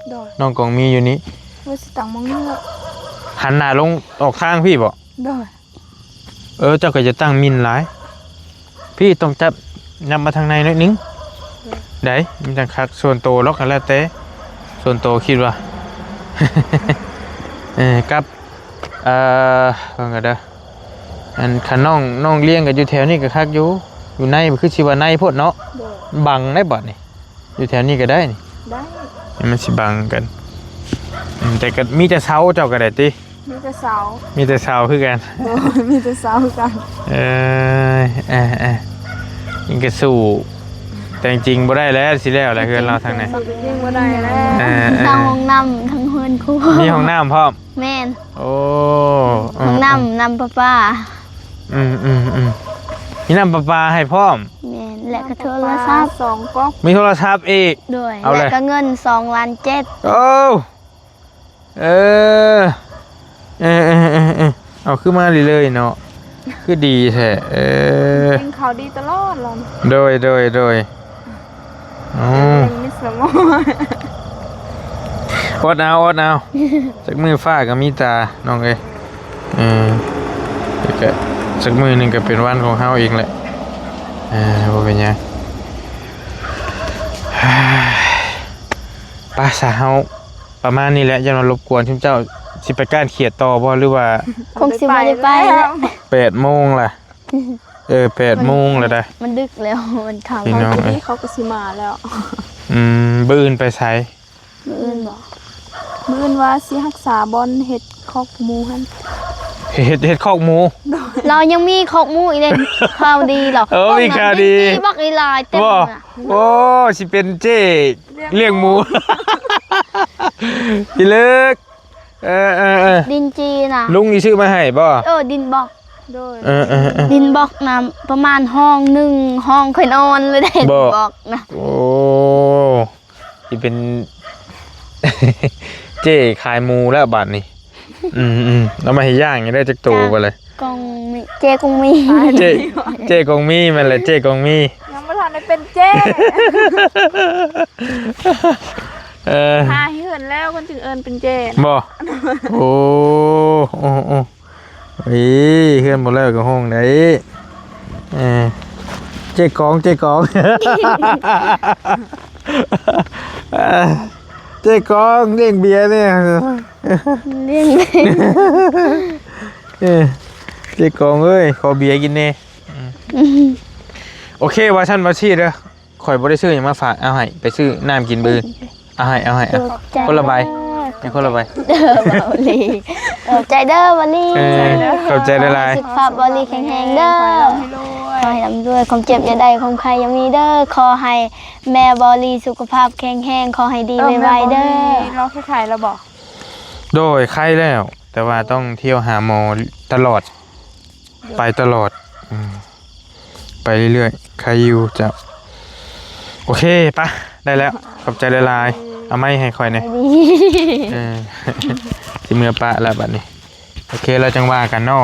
ໂດຍ. ນ້ອງກອງມີຢູ່ນີ້. ວ່າຊິຕັ້ງໝ່ອງນີ້ລະ. ຫັນໜ້າລົງອອກທາງພີ້ບໍ່? ໂດຍ. ເອີ ເຈົ້າກໍຢ່າຕັ້ງມິ່ນຫຼາຍ. ພີ້ຕ້ອງຈັບ ຍັບມາທາງໃນໜ້ອຍໜຶ່ງ. ໂດຍ. ໄດ້ ມັນຈັ່ງຄັກ. ສ່ວນໂຕລອກກໍແລ້ວແຕ່ ສ່ວນໂຕຄິດວ່າ ເອີ ກັບ ເອີ ເບິ່ງກັນເດີ. ອັນ ຄັນນ້ອງ ນ້ອງລ້ຽງກໍຢູ່ແຖວນີ້ກໍຄັກຢູ່. ຢູ່ໃນ ຄືຊິວ່າໃນໂພດເນາະ. ໂດຍ. ບັງໄດ້ບັດນີ້. ຢູ່ແຖວນີ້ກໍໄດ້ນີ້. ໄດ້. ໃຫ້ມັນຊິບັງກັນ. ອືມ ແຕ່ກໍມີແຕ່ເສົາ ເຈົ້າກໍໄດ້ຕິ? ມີແຕ່ເສົາ. ມີແຕ່ເສົາຄືກັນ. ໂດຍ ມີແຕ່ເສົາຄືກັນ. ເອີຍ ເອີ ເອີ ນີ້ກໍສູ້ ແຕ່ງຈິງບໍ່ໄດ້ແລ້ວ ຊິແລ້ວແຫຼະເຮືອນລາວທາງນັ້ນ. ສູ້ຈິງບໍ່ໄດ້ແລ້ວ. ເອີ ເອີ ສ້າງຫ້ອງນ້ຳທັງເຮືອນຄູ. ມີຫ້ອງນ້ຳພ້ອມ? ແມ່ນ. ໂອ້ ເອີ ຫ້ອງນ້ຳ ເອີ ນ້ຳປະປາ. ອືມ ອືມ ອືມ ມີນ້ຳປະປາໃຫ້ພ້ອມ. ແມ່ນ ແລະກໍໂທລະສັບສອງກອກ. ມີໂທລະສັບອີກ. ໂດຍ. ເອົາເລີຍ ແລະກໍເງິນສອງລ້ານເຈັດ. ໂອ້ ເອີ ເອີ ເອີ ເອີ ເອີ ເອົາຄືມາເລື້ອຍໆເນາະ ຄືດີແທ້. ເອີ ເປັນຂ່າວດີຕະຫຼອດລະ. ໂດຍ ໂດຍ ໂດຍ. ອໍ ເປັນມິດສະໝອຍ. ອົດເອົາ ອົດເອົາ. ຈັກມື້ຟ້າກໍມີຕາ ນ້ອງເອີຍ. ເອີ ແຕ່ກໍຈັກມື້ໜຶ່ງກໍເປັນວັນຂອງເຮົາເອງແຫຼະ. ເອີ ບໍ່ເປັນຫຍັງ. ໄປຊະ ເຮົາປະມານນີ້ແຫຼະ. ຢ້ານວ່າລົບກວນຊຸມເຈົ້າ ຊິໄປກ້ານຂຽດຕໍ່ບໍ່ ຫຼືວ່າ? ຄົງຊິບໍ່ໄດ້ໄປແລ້ວ. ແປດໂມງລະ. ເອີ ແປດໂມງແລ້ວໄດ໋. ມັນດຶກແລ້ວ ມັນຄ່ຳ. ພີ່ນ້ອງເອີຍ ເຂົາກໍຊິມາແລ້ວ. ອືມ ມື້ອື່ນໄປໃສ? ມື້ອື່ນບໍ? ມື້ອື່ນວ່າຊິຮັກສາບ່ອນເຮັດຄອກໝູຫັ້ນ. ເຮັດ ເຮັດຄອກໝູ? ໂດຍ. ລາວຍັງມີຄອກໝູອີກເດ້. ຂ່າວດີລາວ. ເອີ ມີຂ່າວດີ. ບັກອີຫຼາຍເຕັມ. ໂອ້ ຊິເປັນເຈ້ລ້ຽງໝູ. ອີເລິກ. ເອີ ເອີ ເອີ ດິນຈີນະ ລຸງນີ້ຊື້ມາໃຫ້ບໍ່? ເອີ ດິນບອກ. ໂດຍ. ເອີ ເອີ ເອີ ດິນບອກນະ ປະມານຫ້ອງໜຶ່ງ ຫ້ອງຂ້ອຍນອນເລີຍເດ້ ດິນບອກນະ. ໂອ້ ຊິເປັນເຈ້ຂາຍໝູແລ້ວບາດນີ້. ອືມໆ ເອົາມາໃຫ້ຍ່າງຢູ່ໄດ້ຈັກໂຕ ກະ ບາດເລີຍ. ກອງມີ ເຈ້ກອງມີ ເຈ້ ເຈ້ກອງມີ ແມ່ນແຫຼະ ເຈ້ກອງມີ. ຍັງບໍ່ທັນໄດ້ເປັນເຈ້. ເອີ ຫາເຮືອນແລ້ວ ເພິ່ນຈຶ່ງເອີ້ນເປັນເຈ້ນະ. ບໍ່? ໂອ້ ໂອ້ ໂອ້ ເອີຍ ເຮືອນບໍ່ແລ້ວກໍຫ້ອງໃດ. ເອີ ເຈ້ກອງ ເຈ້ກອງ ເຈົ້າຂອງລ້ຽງເບຍນີ້ ລ້ຽງ ເອີ ເຈົ້າຂອງເອີຍ ຂໍເບຍກິນແດ່. ອືມ ໂອເຄ ວ່າຊັ້ນວ່າຊີ້ເດີ ຂ້ອຍບໍ່ໄດ້ຊື້ຫຍັງມາຝາກ ເອົາໃຫ້ ໄປຊື້ນ້ຳກິນມື້ອື່ນ ເອົາໃຫ້ ເອົາໃຫ້ ເອົາ ຄົນລະໃບ ໃຫ້ຄົນລະໃບ ເດີ ເບົາລີ ຂອບໃຈເດີ ເບົາລີ ເອີ ຂອບໃຈຫຼາຍໆ ສຸຂະພາບເບົາລີແຂງແຮງເດີ ຂໍໃຫ້ລ່ຳລວຍ ຄວາມເຈັບຢ່າໄດ້ ຄວາມໄຂ້ຢ່າມີເດີ ຂໍໃຫ້ ແມ່ເບົາລີສຸຂະພາບແຂງແຮງ ຂໍໃຫ້ດີໄວໆເດີ ເອີ ແມ່ເບົາລີ ລາວຄືໄຂ້ແລ້ວບໍ? ໂດຍ ໄຂ້ແລ້ວ ແຕ່ວ່າຕ້ອງທ່ຽວຫາໝໍຕະຫຼອດ ໂດຍ ໄປຕະຫຼອດ ອືມ ໄປເລື້ອຍໆ ໄຂ້ຢູ່ເຈົ້າ ໂອເຄ ປະ ໄດ້ແລ້ວ ຂອບໃຈຫຼາຍໆ ເອົາໄມ້ໃຫ້ຂ້ອຍແດ່ ເອີ ຊິເມືອປະແລ້ວບັດນີ້ ໂອເຄ ແລ້ວຈັ່ງວ່າກັນເນາະ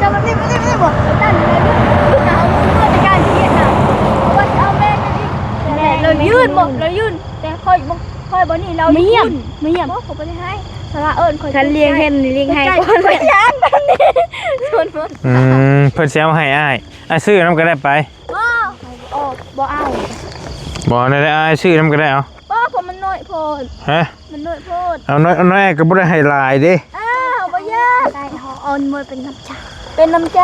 ເຈົ້າມາພີ້ ມາພີ້ ມາພີ້ ບໍ່ ຕານລາວຍື່ນ ເອົາເງິນມາຈາກການທີ່ຫວຽດນາມ ເພາະວ່າຊິເອົາແບນນັ້ນອີກ ແມ່ນ ລາວຍື່ນ ບໍ່ ລາວຍື່ນ ແຕ່ຂ້ອຍບໍ່ ຂ້ອຍບໍ່ນີ້ ລາວ ມາຢ້ຽມ ຍື່ນ ມາຢ້ຽມ ບໍ່ ຂ້ອຍບໍ່ໄດ້ໃຫ້ ເພາະວ່າເອີ້ນຂ້ອຍ ຄັນລ້ຽງເຫັນນີ້ລ້ຽງໃຫ້ກ່ອນ ຂ້ອຍຍ່າງແບບນີ້ ຊົນໝົດ ອືມ ເພິ່ນຊິເອົາໃຫ້ອ້າຍ ອ້າຍຊື້ນຳກໍໄດ້ໄປ ບໍ່ ອອກ ບໍ່ເອົາ ບໍ່ ນັ້ນແຫຼະ ອ້າຍຊື້ນຳກໍໄດ້ ເອົາ ບໍ່ ເພາະມັນນ້ອຍໂພດ ຮະ ມັນນ້ອຍໂພດ ເອົານ້ອຍ ເອົານ້ອຍກໍບໍ່ໄດ້ໃຫ້ຫຼາຍເດ້ ອ້າວ ບໍ່ຢາກ ໄດ້ ເຮົາເອົາມວຍເປັນນ້ຳໃຈ ເປັນນ້ຳໃຈ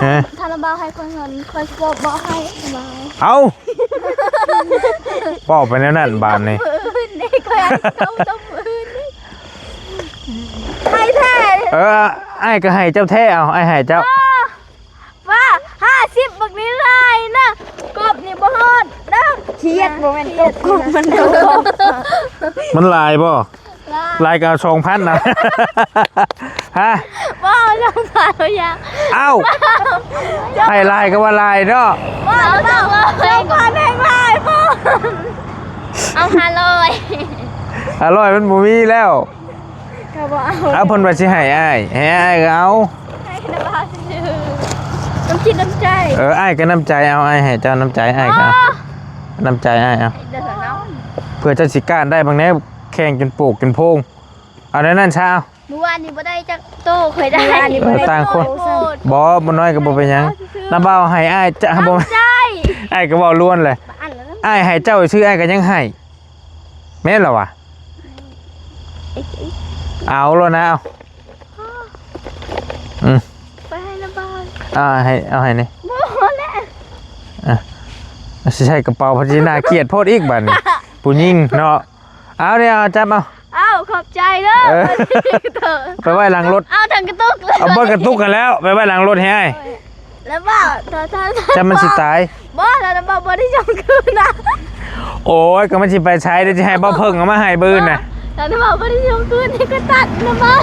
ຮະ ຖ້າລະບ່າວໃຫ້ຂ້ອຍເງິນ ຂ້ອຍຊິບໍ່ໃຫ້ລະບ່າວ ເອົາ ເວົ້າໄປແນວນັ້ນບາດນີ້ ມື້ອື່ນນີ້ ຂ້ອຍເອົາຕ້ອງມື້ອື່ນນີ້ ໃຫ້ແທ້ ເອີ ອ້າຍກໍໃຫ້ເຈົ້າແທ້ ເອົາ ອ້າຍໃຫ້ເຈົ້າ ວ້າ ຫ້າສິບ ບັກນີ້ຫຼາຍນະ ກອບນີ້ບໍ່ຮອດເດີ ຄຽດ ບໍ່ແມ່ນ ຄຽດ ກອບ ມັນ ມັນຫຼາຍບໍ່? ຫຼາຍ ຫຼາຍກໍເອົາສອງພັນນະ ຮະ ບໍ່ເອົາສອງພັນ ບໍ່ຢາກ ເອົ້າ ໃຫ້ຫຼາຍກໍວ່າຫຼາຍເນາະ ບໍ່ ເອົາສອງພັນ ແຮງຫຼາຍ ບໍ່ ເອົາຫ້າຮ້ອຍ ຫ້າຮ້ອຍ ມັນບໍ່ມີແລ້ວ ກໍບໍ່ເອົາ ເອົາ ເພິ່ນວ່າຊິໃຫ້ອ້າຍ ໃຫ້ອ້າຍກໍເອົາ ໃຫ້ນະບ່າວຊື່ໆ ນ້ຳຈິດນ້ຳໃຈ ເອີ ອ້າຍກໍນ້ຳໃຈ ເອົາ ອ້າຍໃຫ້ເຈົ້ານ້ຳໃຈ ອ້າຍກໍເອົາ ອໍ ນ້ຳໃຈອ້າຍ ເອົາ ເດີເນາະ ເພື່ອເຈົ້າຊິກ້ານໄດ້ບາງແນວ ແຂ່ງຈົນໂປກຈົນໂພງ ເອົາແນວນັ້ນຊະ ເອົາ ມື້ວານນີ້ບໍ່ໄດ້ຈັກໂຕ ຂ້ອຍໄດ້ ມື້ວານນີ້ບໍ່ໄດ້ ເອີ ຕ່າງຄົນ ໂຕ ບໍ່ ບໍ່ນ້ອຍກໍບໍ່ເປັນຫຍັງ ນ້ຳບ່າວໃຫ້ອ້າຍ ຈະ ບໍ່ ນ້ຳໃຈ ອ້າຍກໍເວົ້າລວນແຫຼະ ອັນລະ ອ້າຍໃຫ້ເຈົ້າຊື່ ອ້າຍກໍຍັງໃຫ້ ແມ່ນລະວະ ເອົາໂລດນະ ເອົາ ອືມ ໄປໃຫ້ລະບ່າວ ອ່າ ໃຫ້ ເອົາໃຫ້ນີ້ ບໍ່ແຫຼະ ອ່າ ຊິໃສ່ກະເປົາ ເພິ່ນຊິໜ້າກຽດໂພດອີກບາດນີ້ ຜູ້ຍິງເນາະ ເອົາເດ້ ເອົາ ຈັບເອົາ ເອົາ ຂອບໃຈເດີ ເອີ ໄປໄວ້ຫຼັງລົດ ເອົາທັງກະຕຸກເລີຍ ເອົາເບິດກະຕຸກຫັ້ນແລ້ວ ໄປໄວ້ຫຼັງລົດໃຫ້ອ້າຍ ແລ້ວບໍ່ ຖ້າ ຖ້າ ຖ້າ ຈະມັນຊິຕາຍ ບໍ່ ຖ້າ ຖ້າບໍ່ ບໍ່ໄດ້ສົ່ງຄືນນະ ໂອ້ຍ ກໍມັນຊິໄປໃສ ດຽວຊິໃຫ້ບໍ່ເພິ່ງເອົາມາໃຫ້ມື້ອື່ນນະ ຖ້າ ຖ້າບໍ່ ບໍ່ໄດ້ສົ່ງຄືນນີ້ກໍຕັດນະບໍ່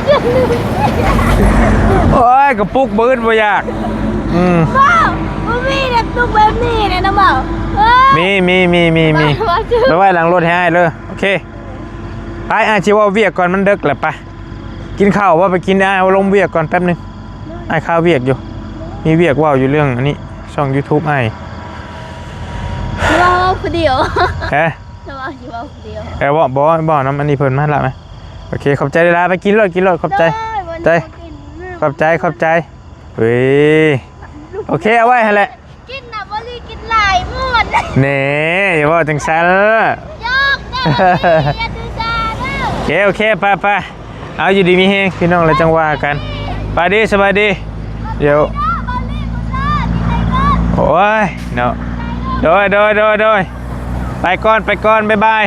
ໂອ້ຍ ກະປຸກມື້ອື່ນບໍ່ຢາກ ອືມ ບໍ່ ບໍ່ມີແບບຕຸກແບບນີ້ນະ ນະບໍ່ ເອີ ມີ ມີ ມີ ມີ ມີ ບໍ່ ບໍ່ ໄປໄວ້ຫຼັງລົດໃຫ້ອ້າຍເດີ ໂອເຄ ໄປ ອ້າຍຊິເວົ້າວຽກກ່ອນ ມັນເດິກແລ້ວ ໄປ ກິນເຂົ້າບໍ່ ໄປກິນ ອ້າຍລົມວຽກກ່ອນແປັບໜຶ່ງ ອ້າຍຄາວຽກຢູ່ ມີວຽກເວົ້າຢູ່ເລື່ອງອັນນີ້ ຊ່ອງຢູທູບອ້າຍ ເວົ້າຜູ້ດຽວ ຮະ ເວົ້າຢູ່ ເວົ້າຜູ້ດຽວ ເອີ ບໍ່ ບໍ່ ບໍ່ນຳອັນນີ້ເພິ່ນມາລະ ໂອເຄ ຂອບໃຈຫຼາຍໆ ໄປກິນໂລດ ກິນໂລດ ຂອບໃຈ ເດີ ຂອບໃຈ ຂອບໃຈ ເອີຍ ໂອເຄ ເອົາໄວ້ຫັ້ນແຫຼະ ກິນນະ ບໍ່ລີກິນຫຼາຍມ່ວນ ແນ່ ຢ່າເວົ້າຈັ່ງຊັ້ນ ຢອກເດີ ຢ່າຖືສາເດີ ໂອເຄ ໂອເຄ ໄປ ໄປ ເອົາ ຢູ່ດີມີແຮງ ພີ່ນ້ອງ ແລ້ວຈັ່ງວ່າກັນ ໄປດີ ສະບາຍດີ ດຽວ ໂອ້ຍ ເນາະ ໂດຍ ໂດຍ ໂດຍ ໂດຍ ໄປກ່ອນ ໄປກ່ອນ ບາຍບາຍ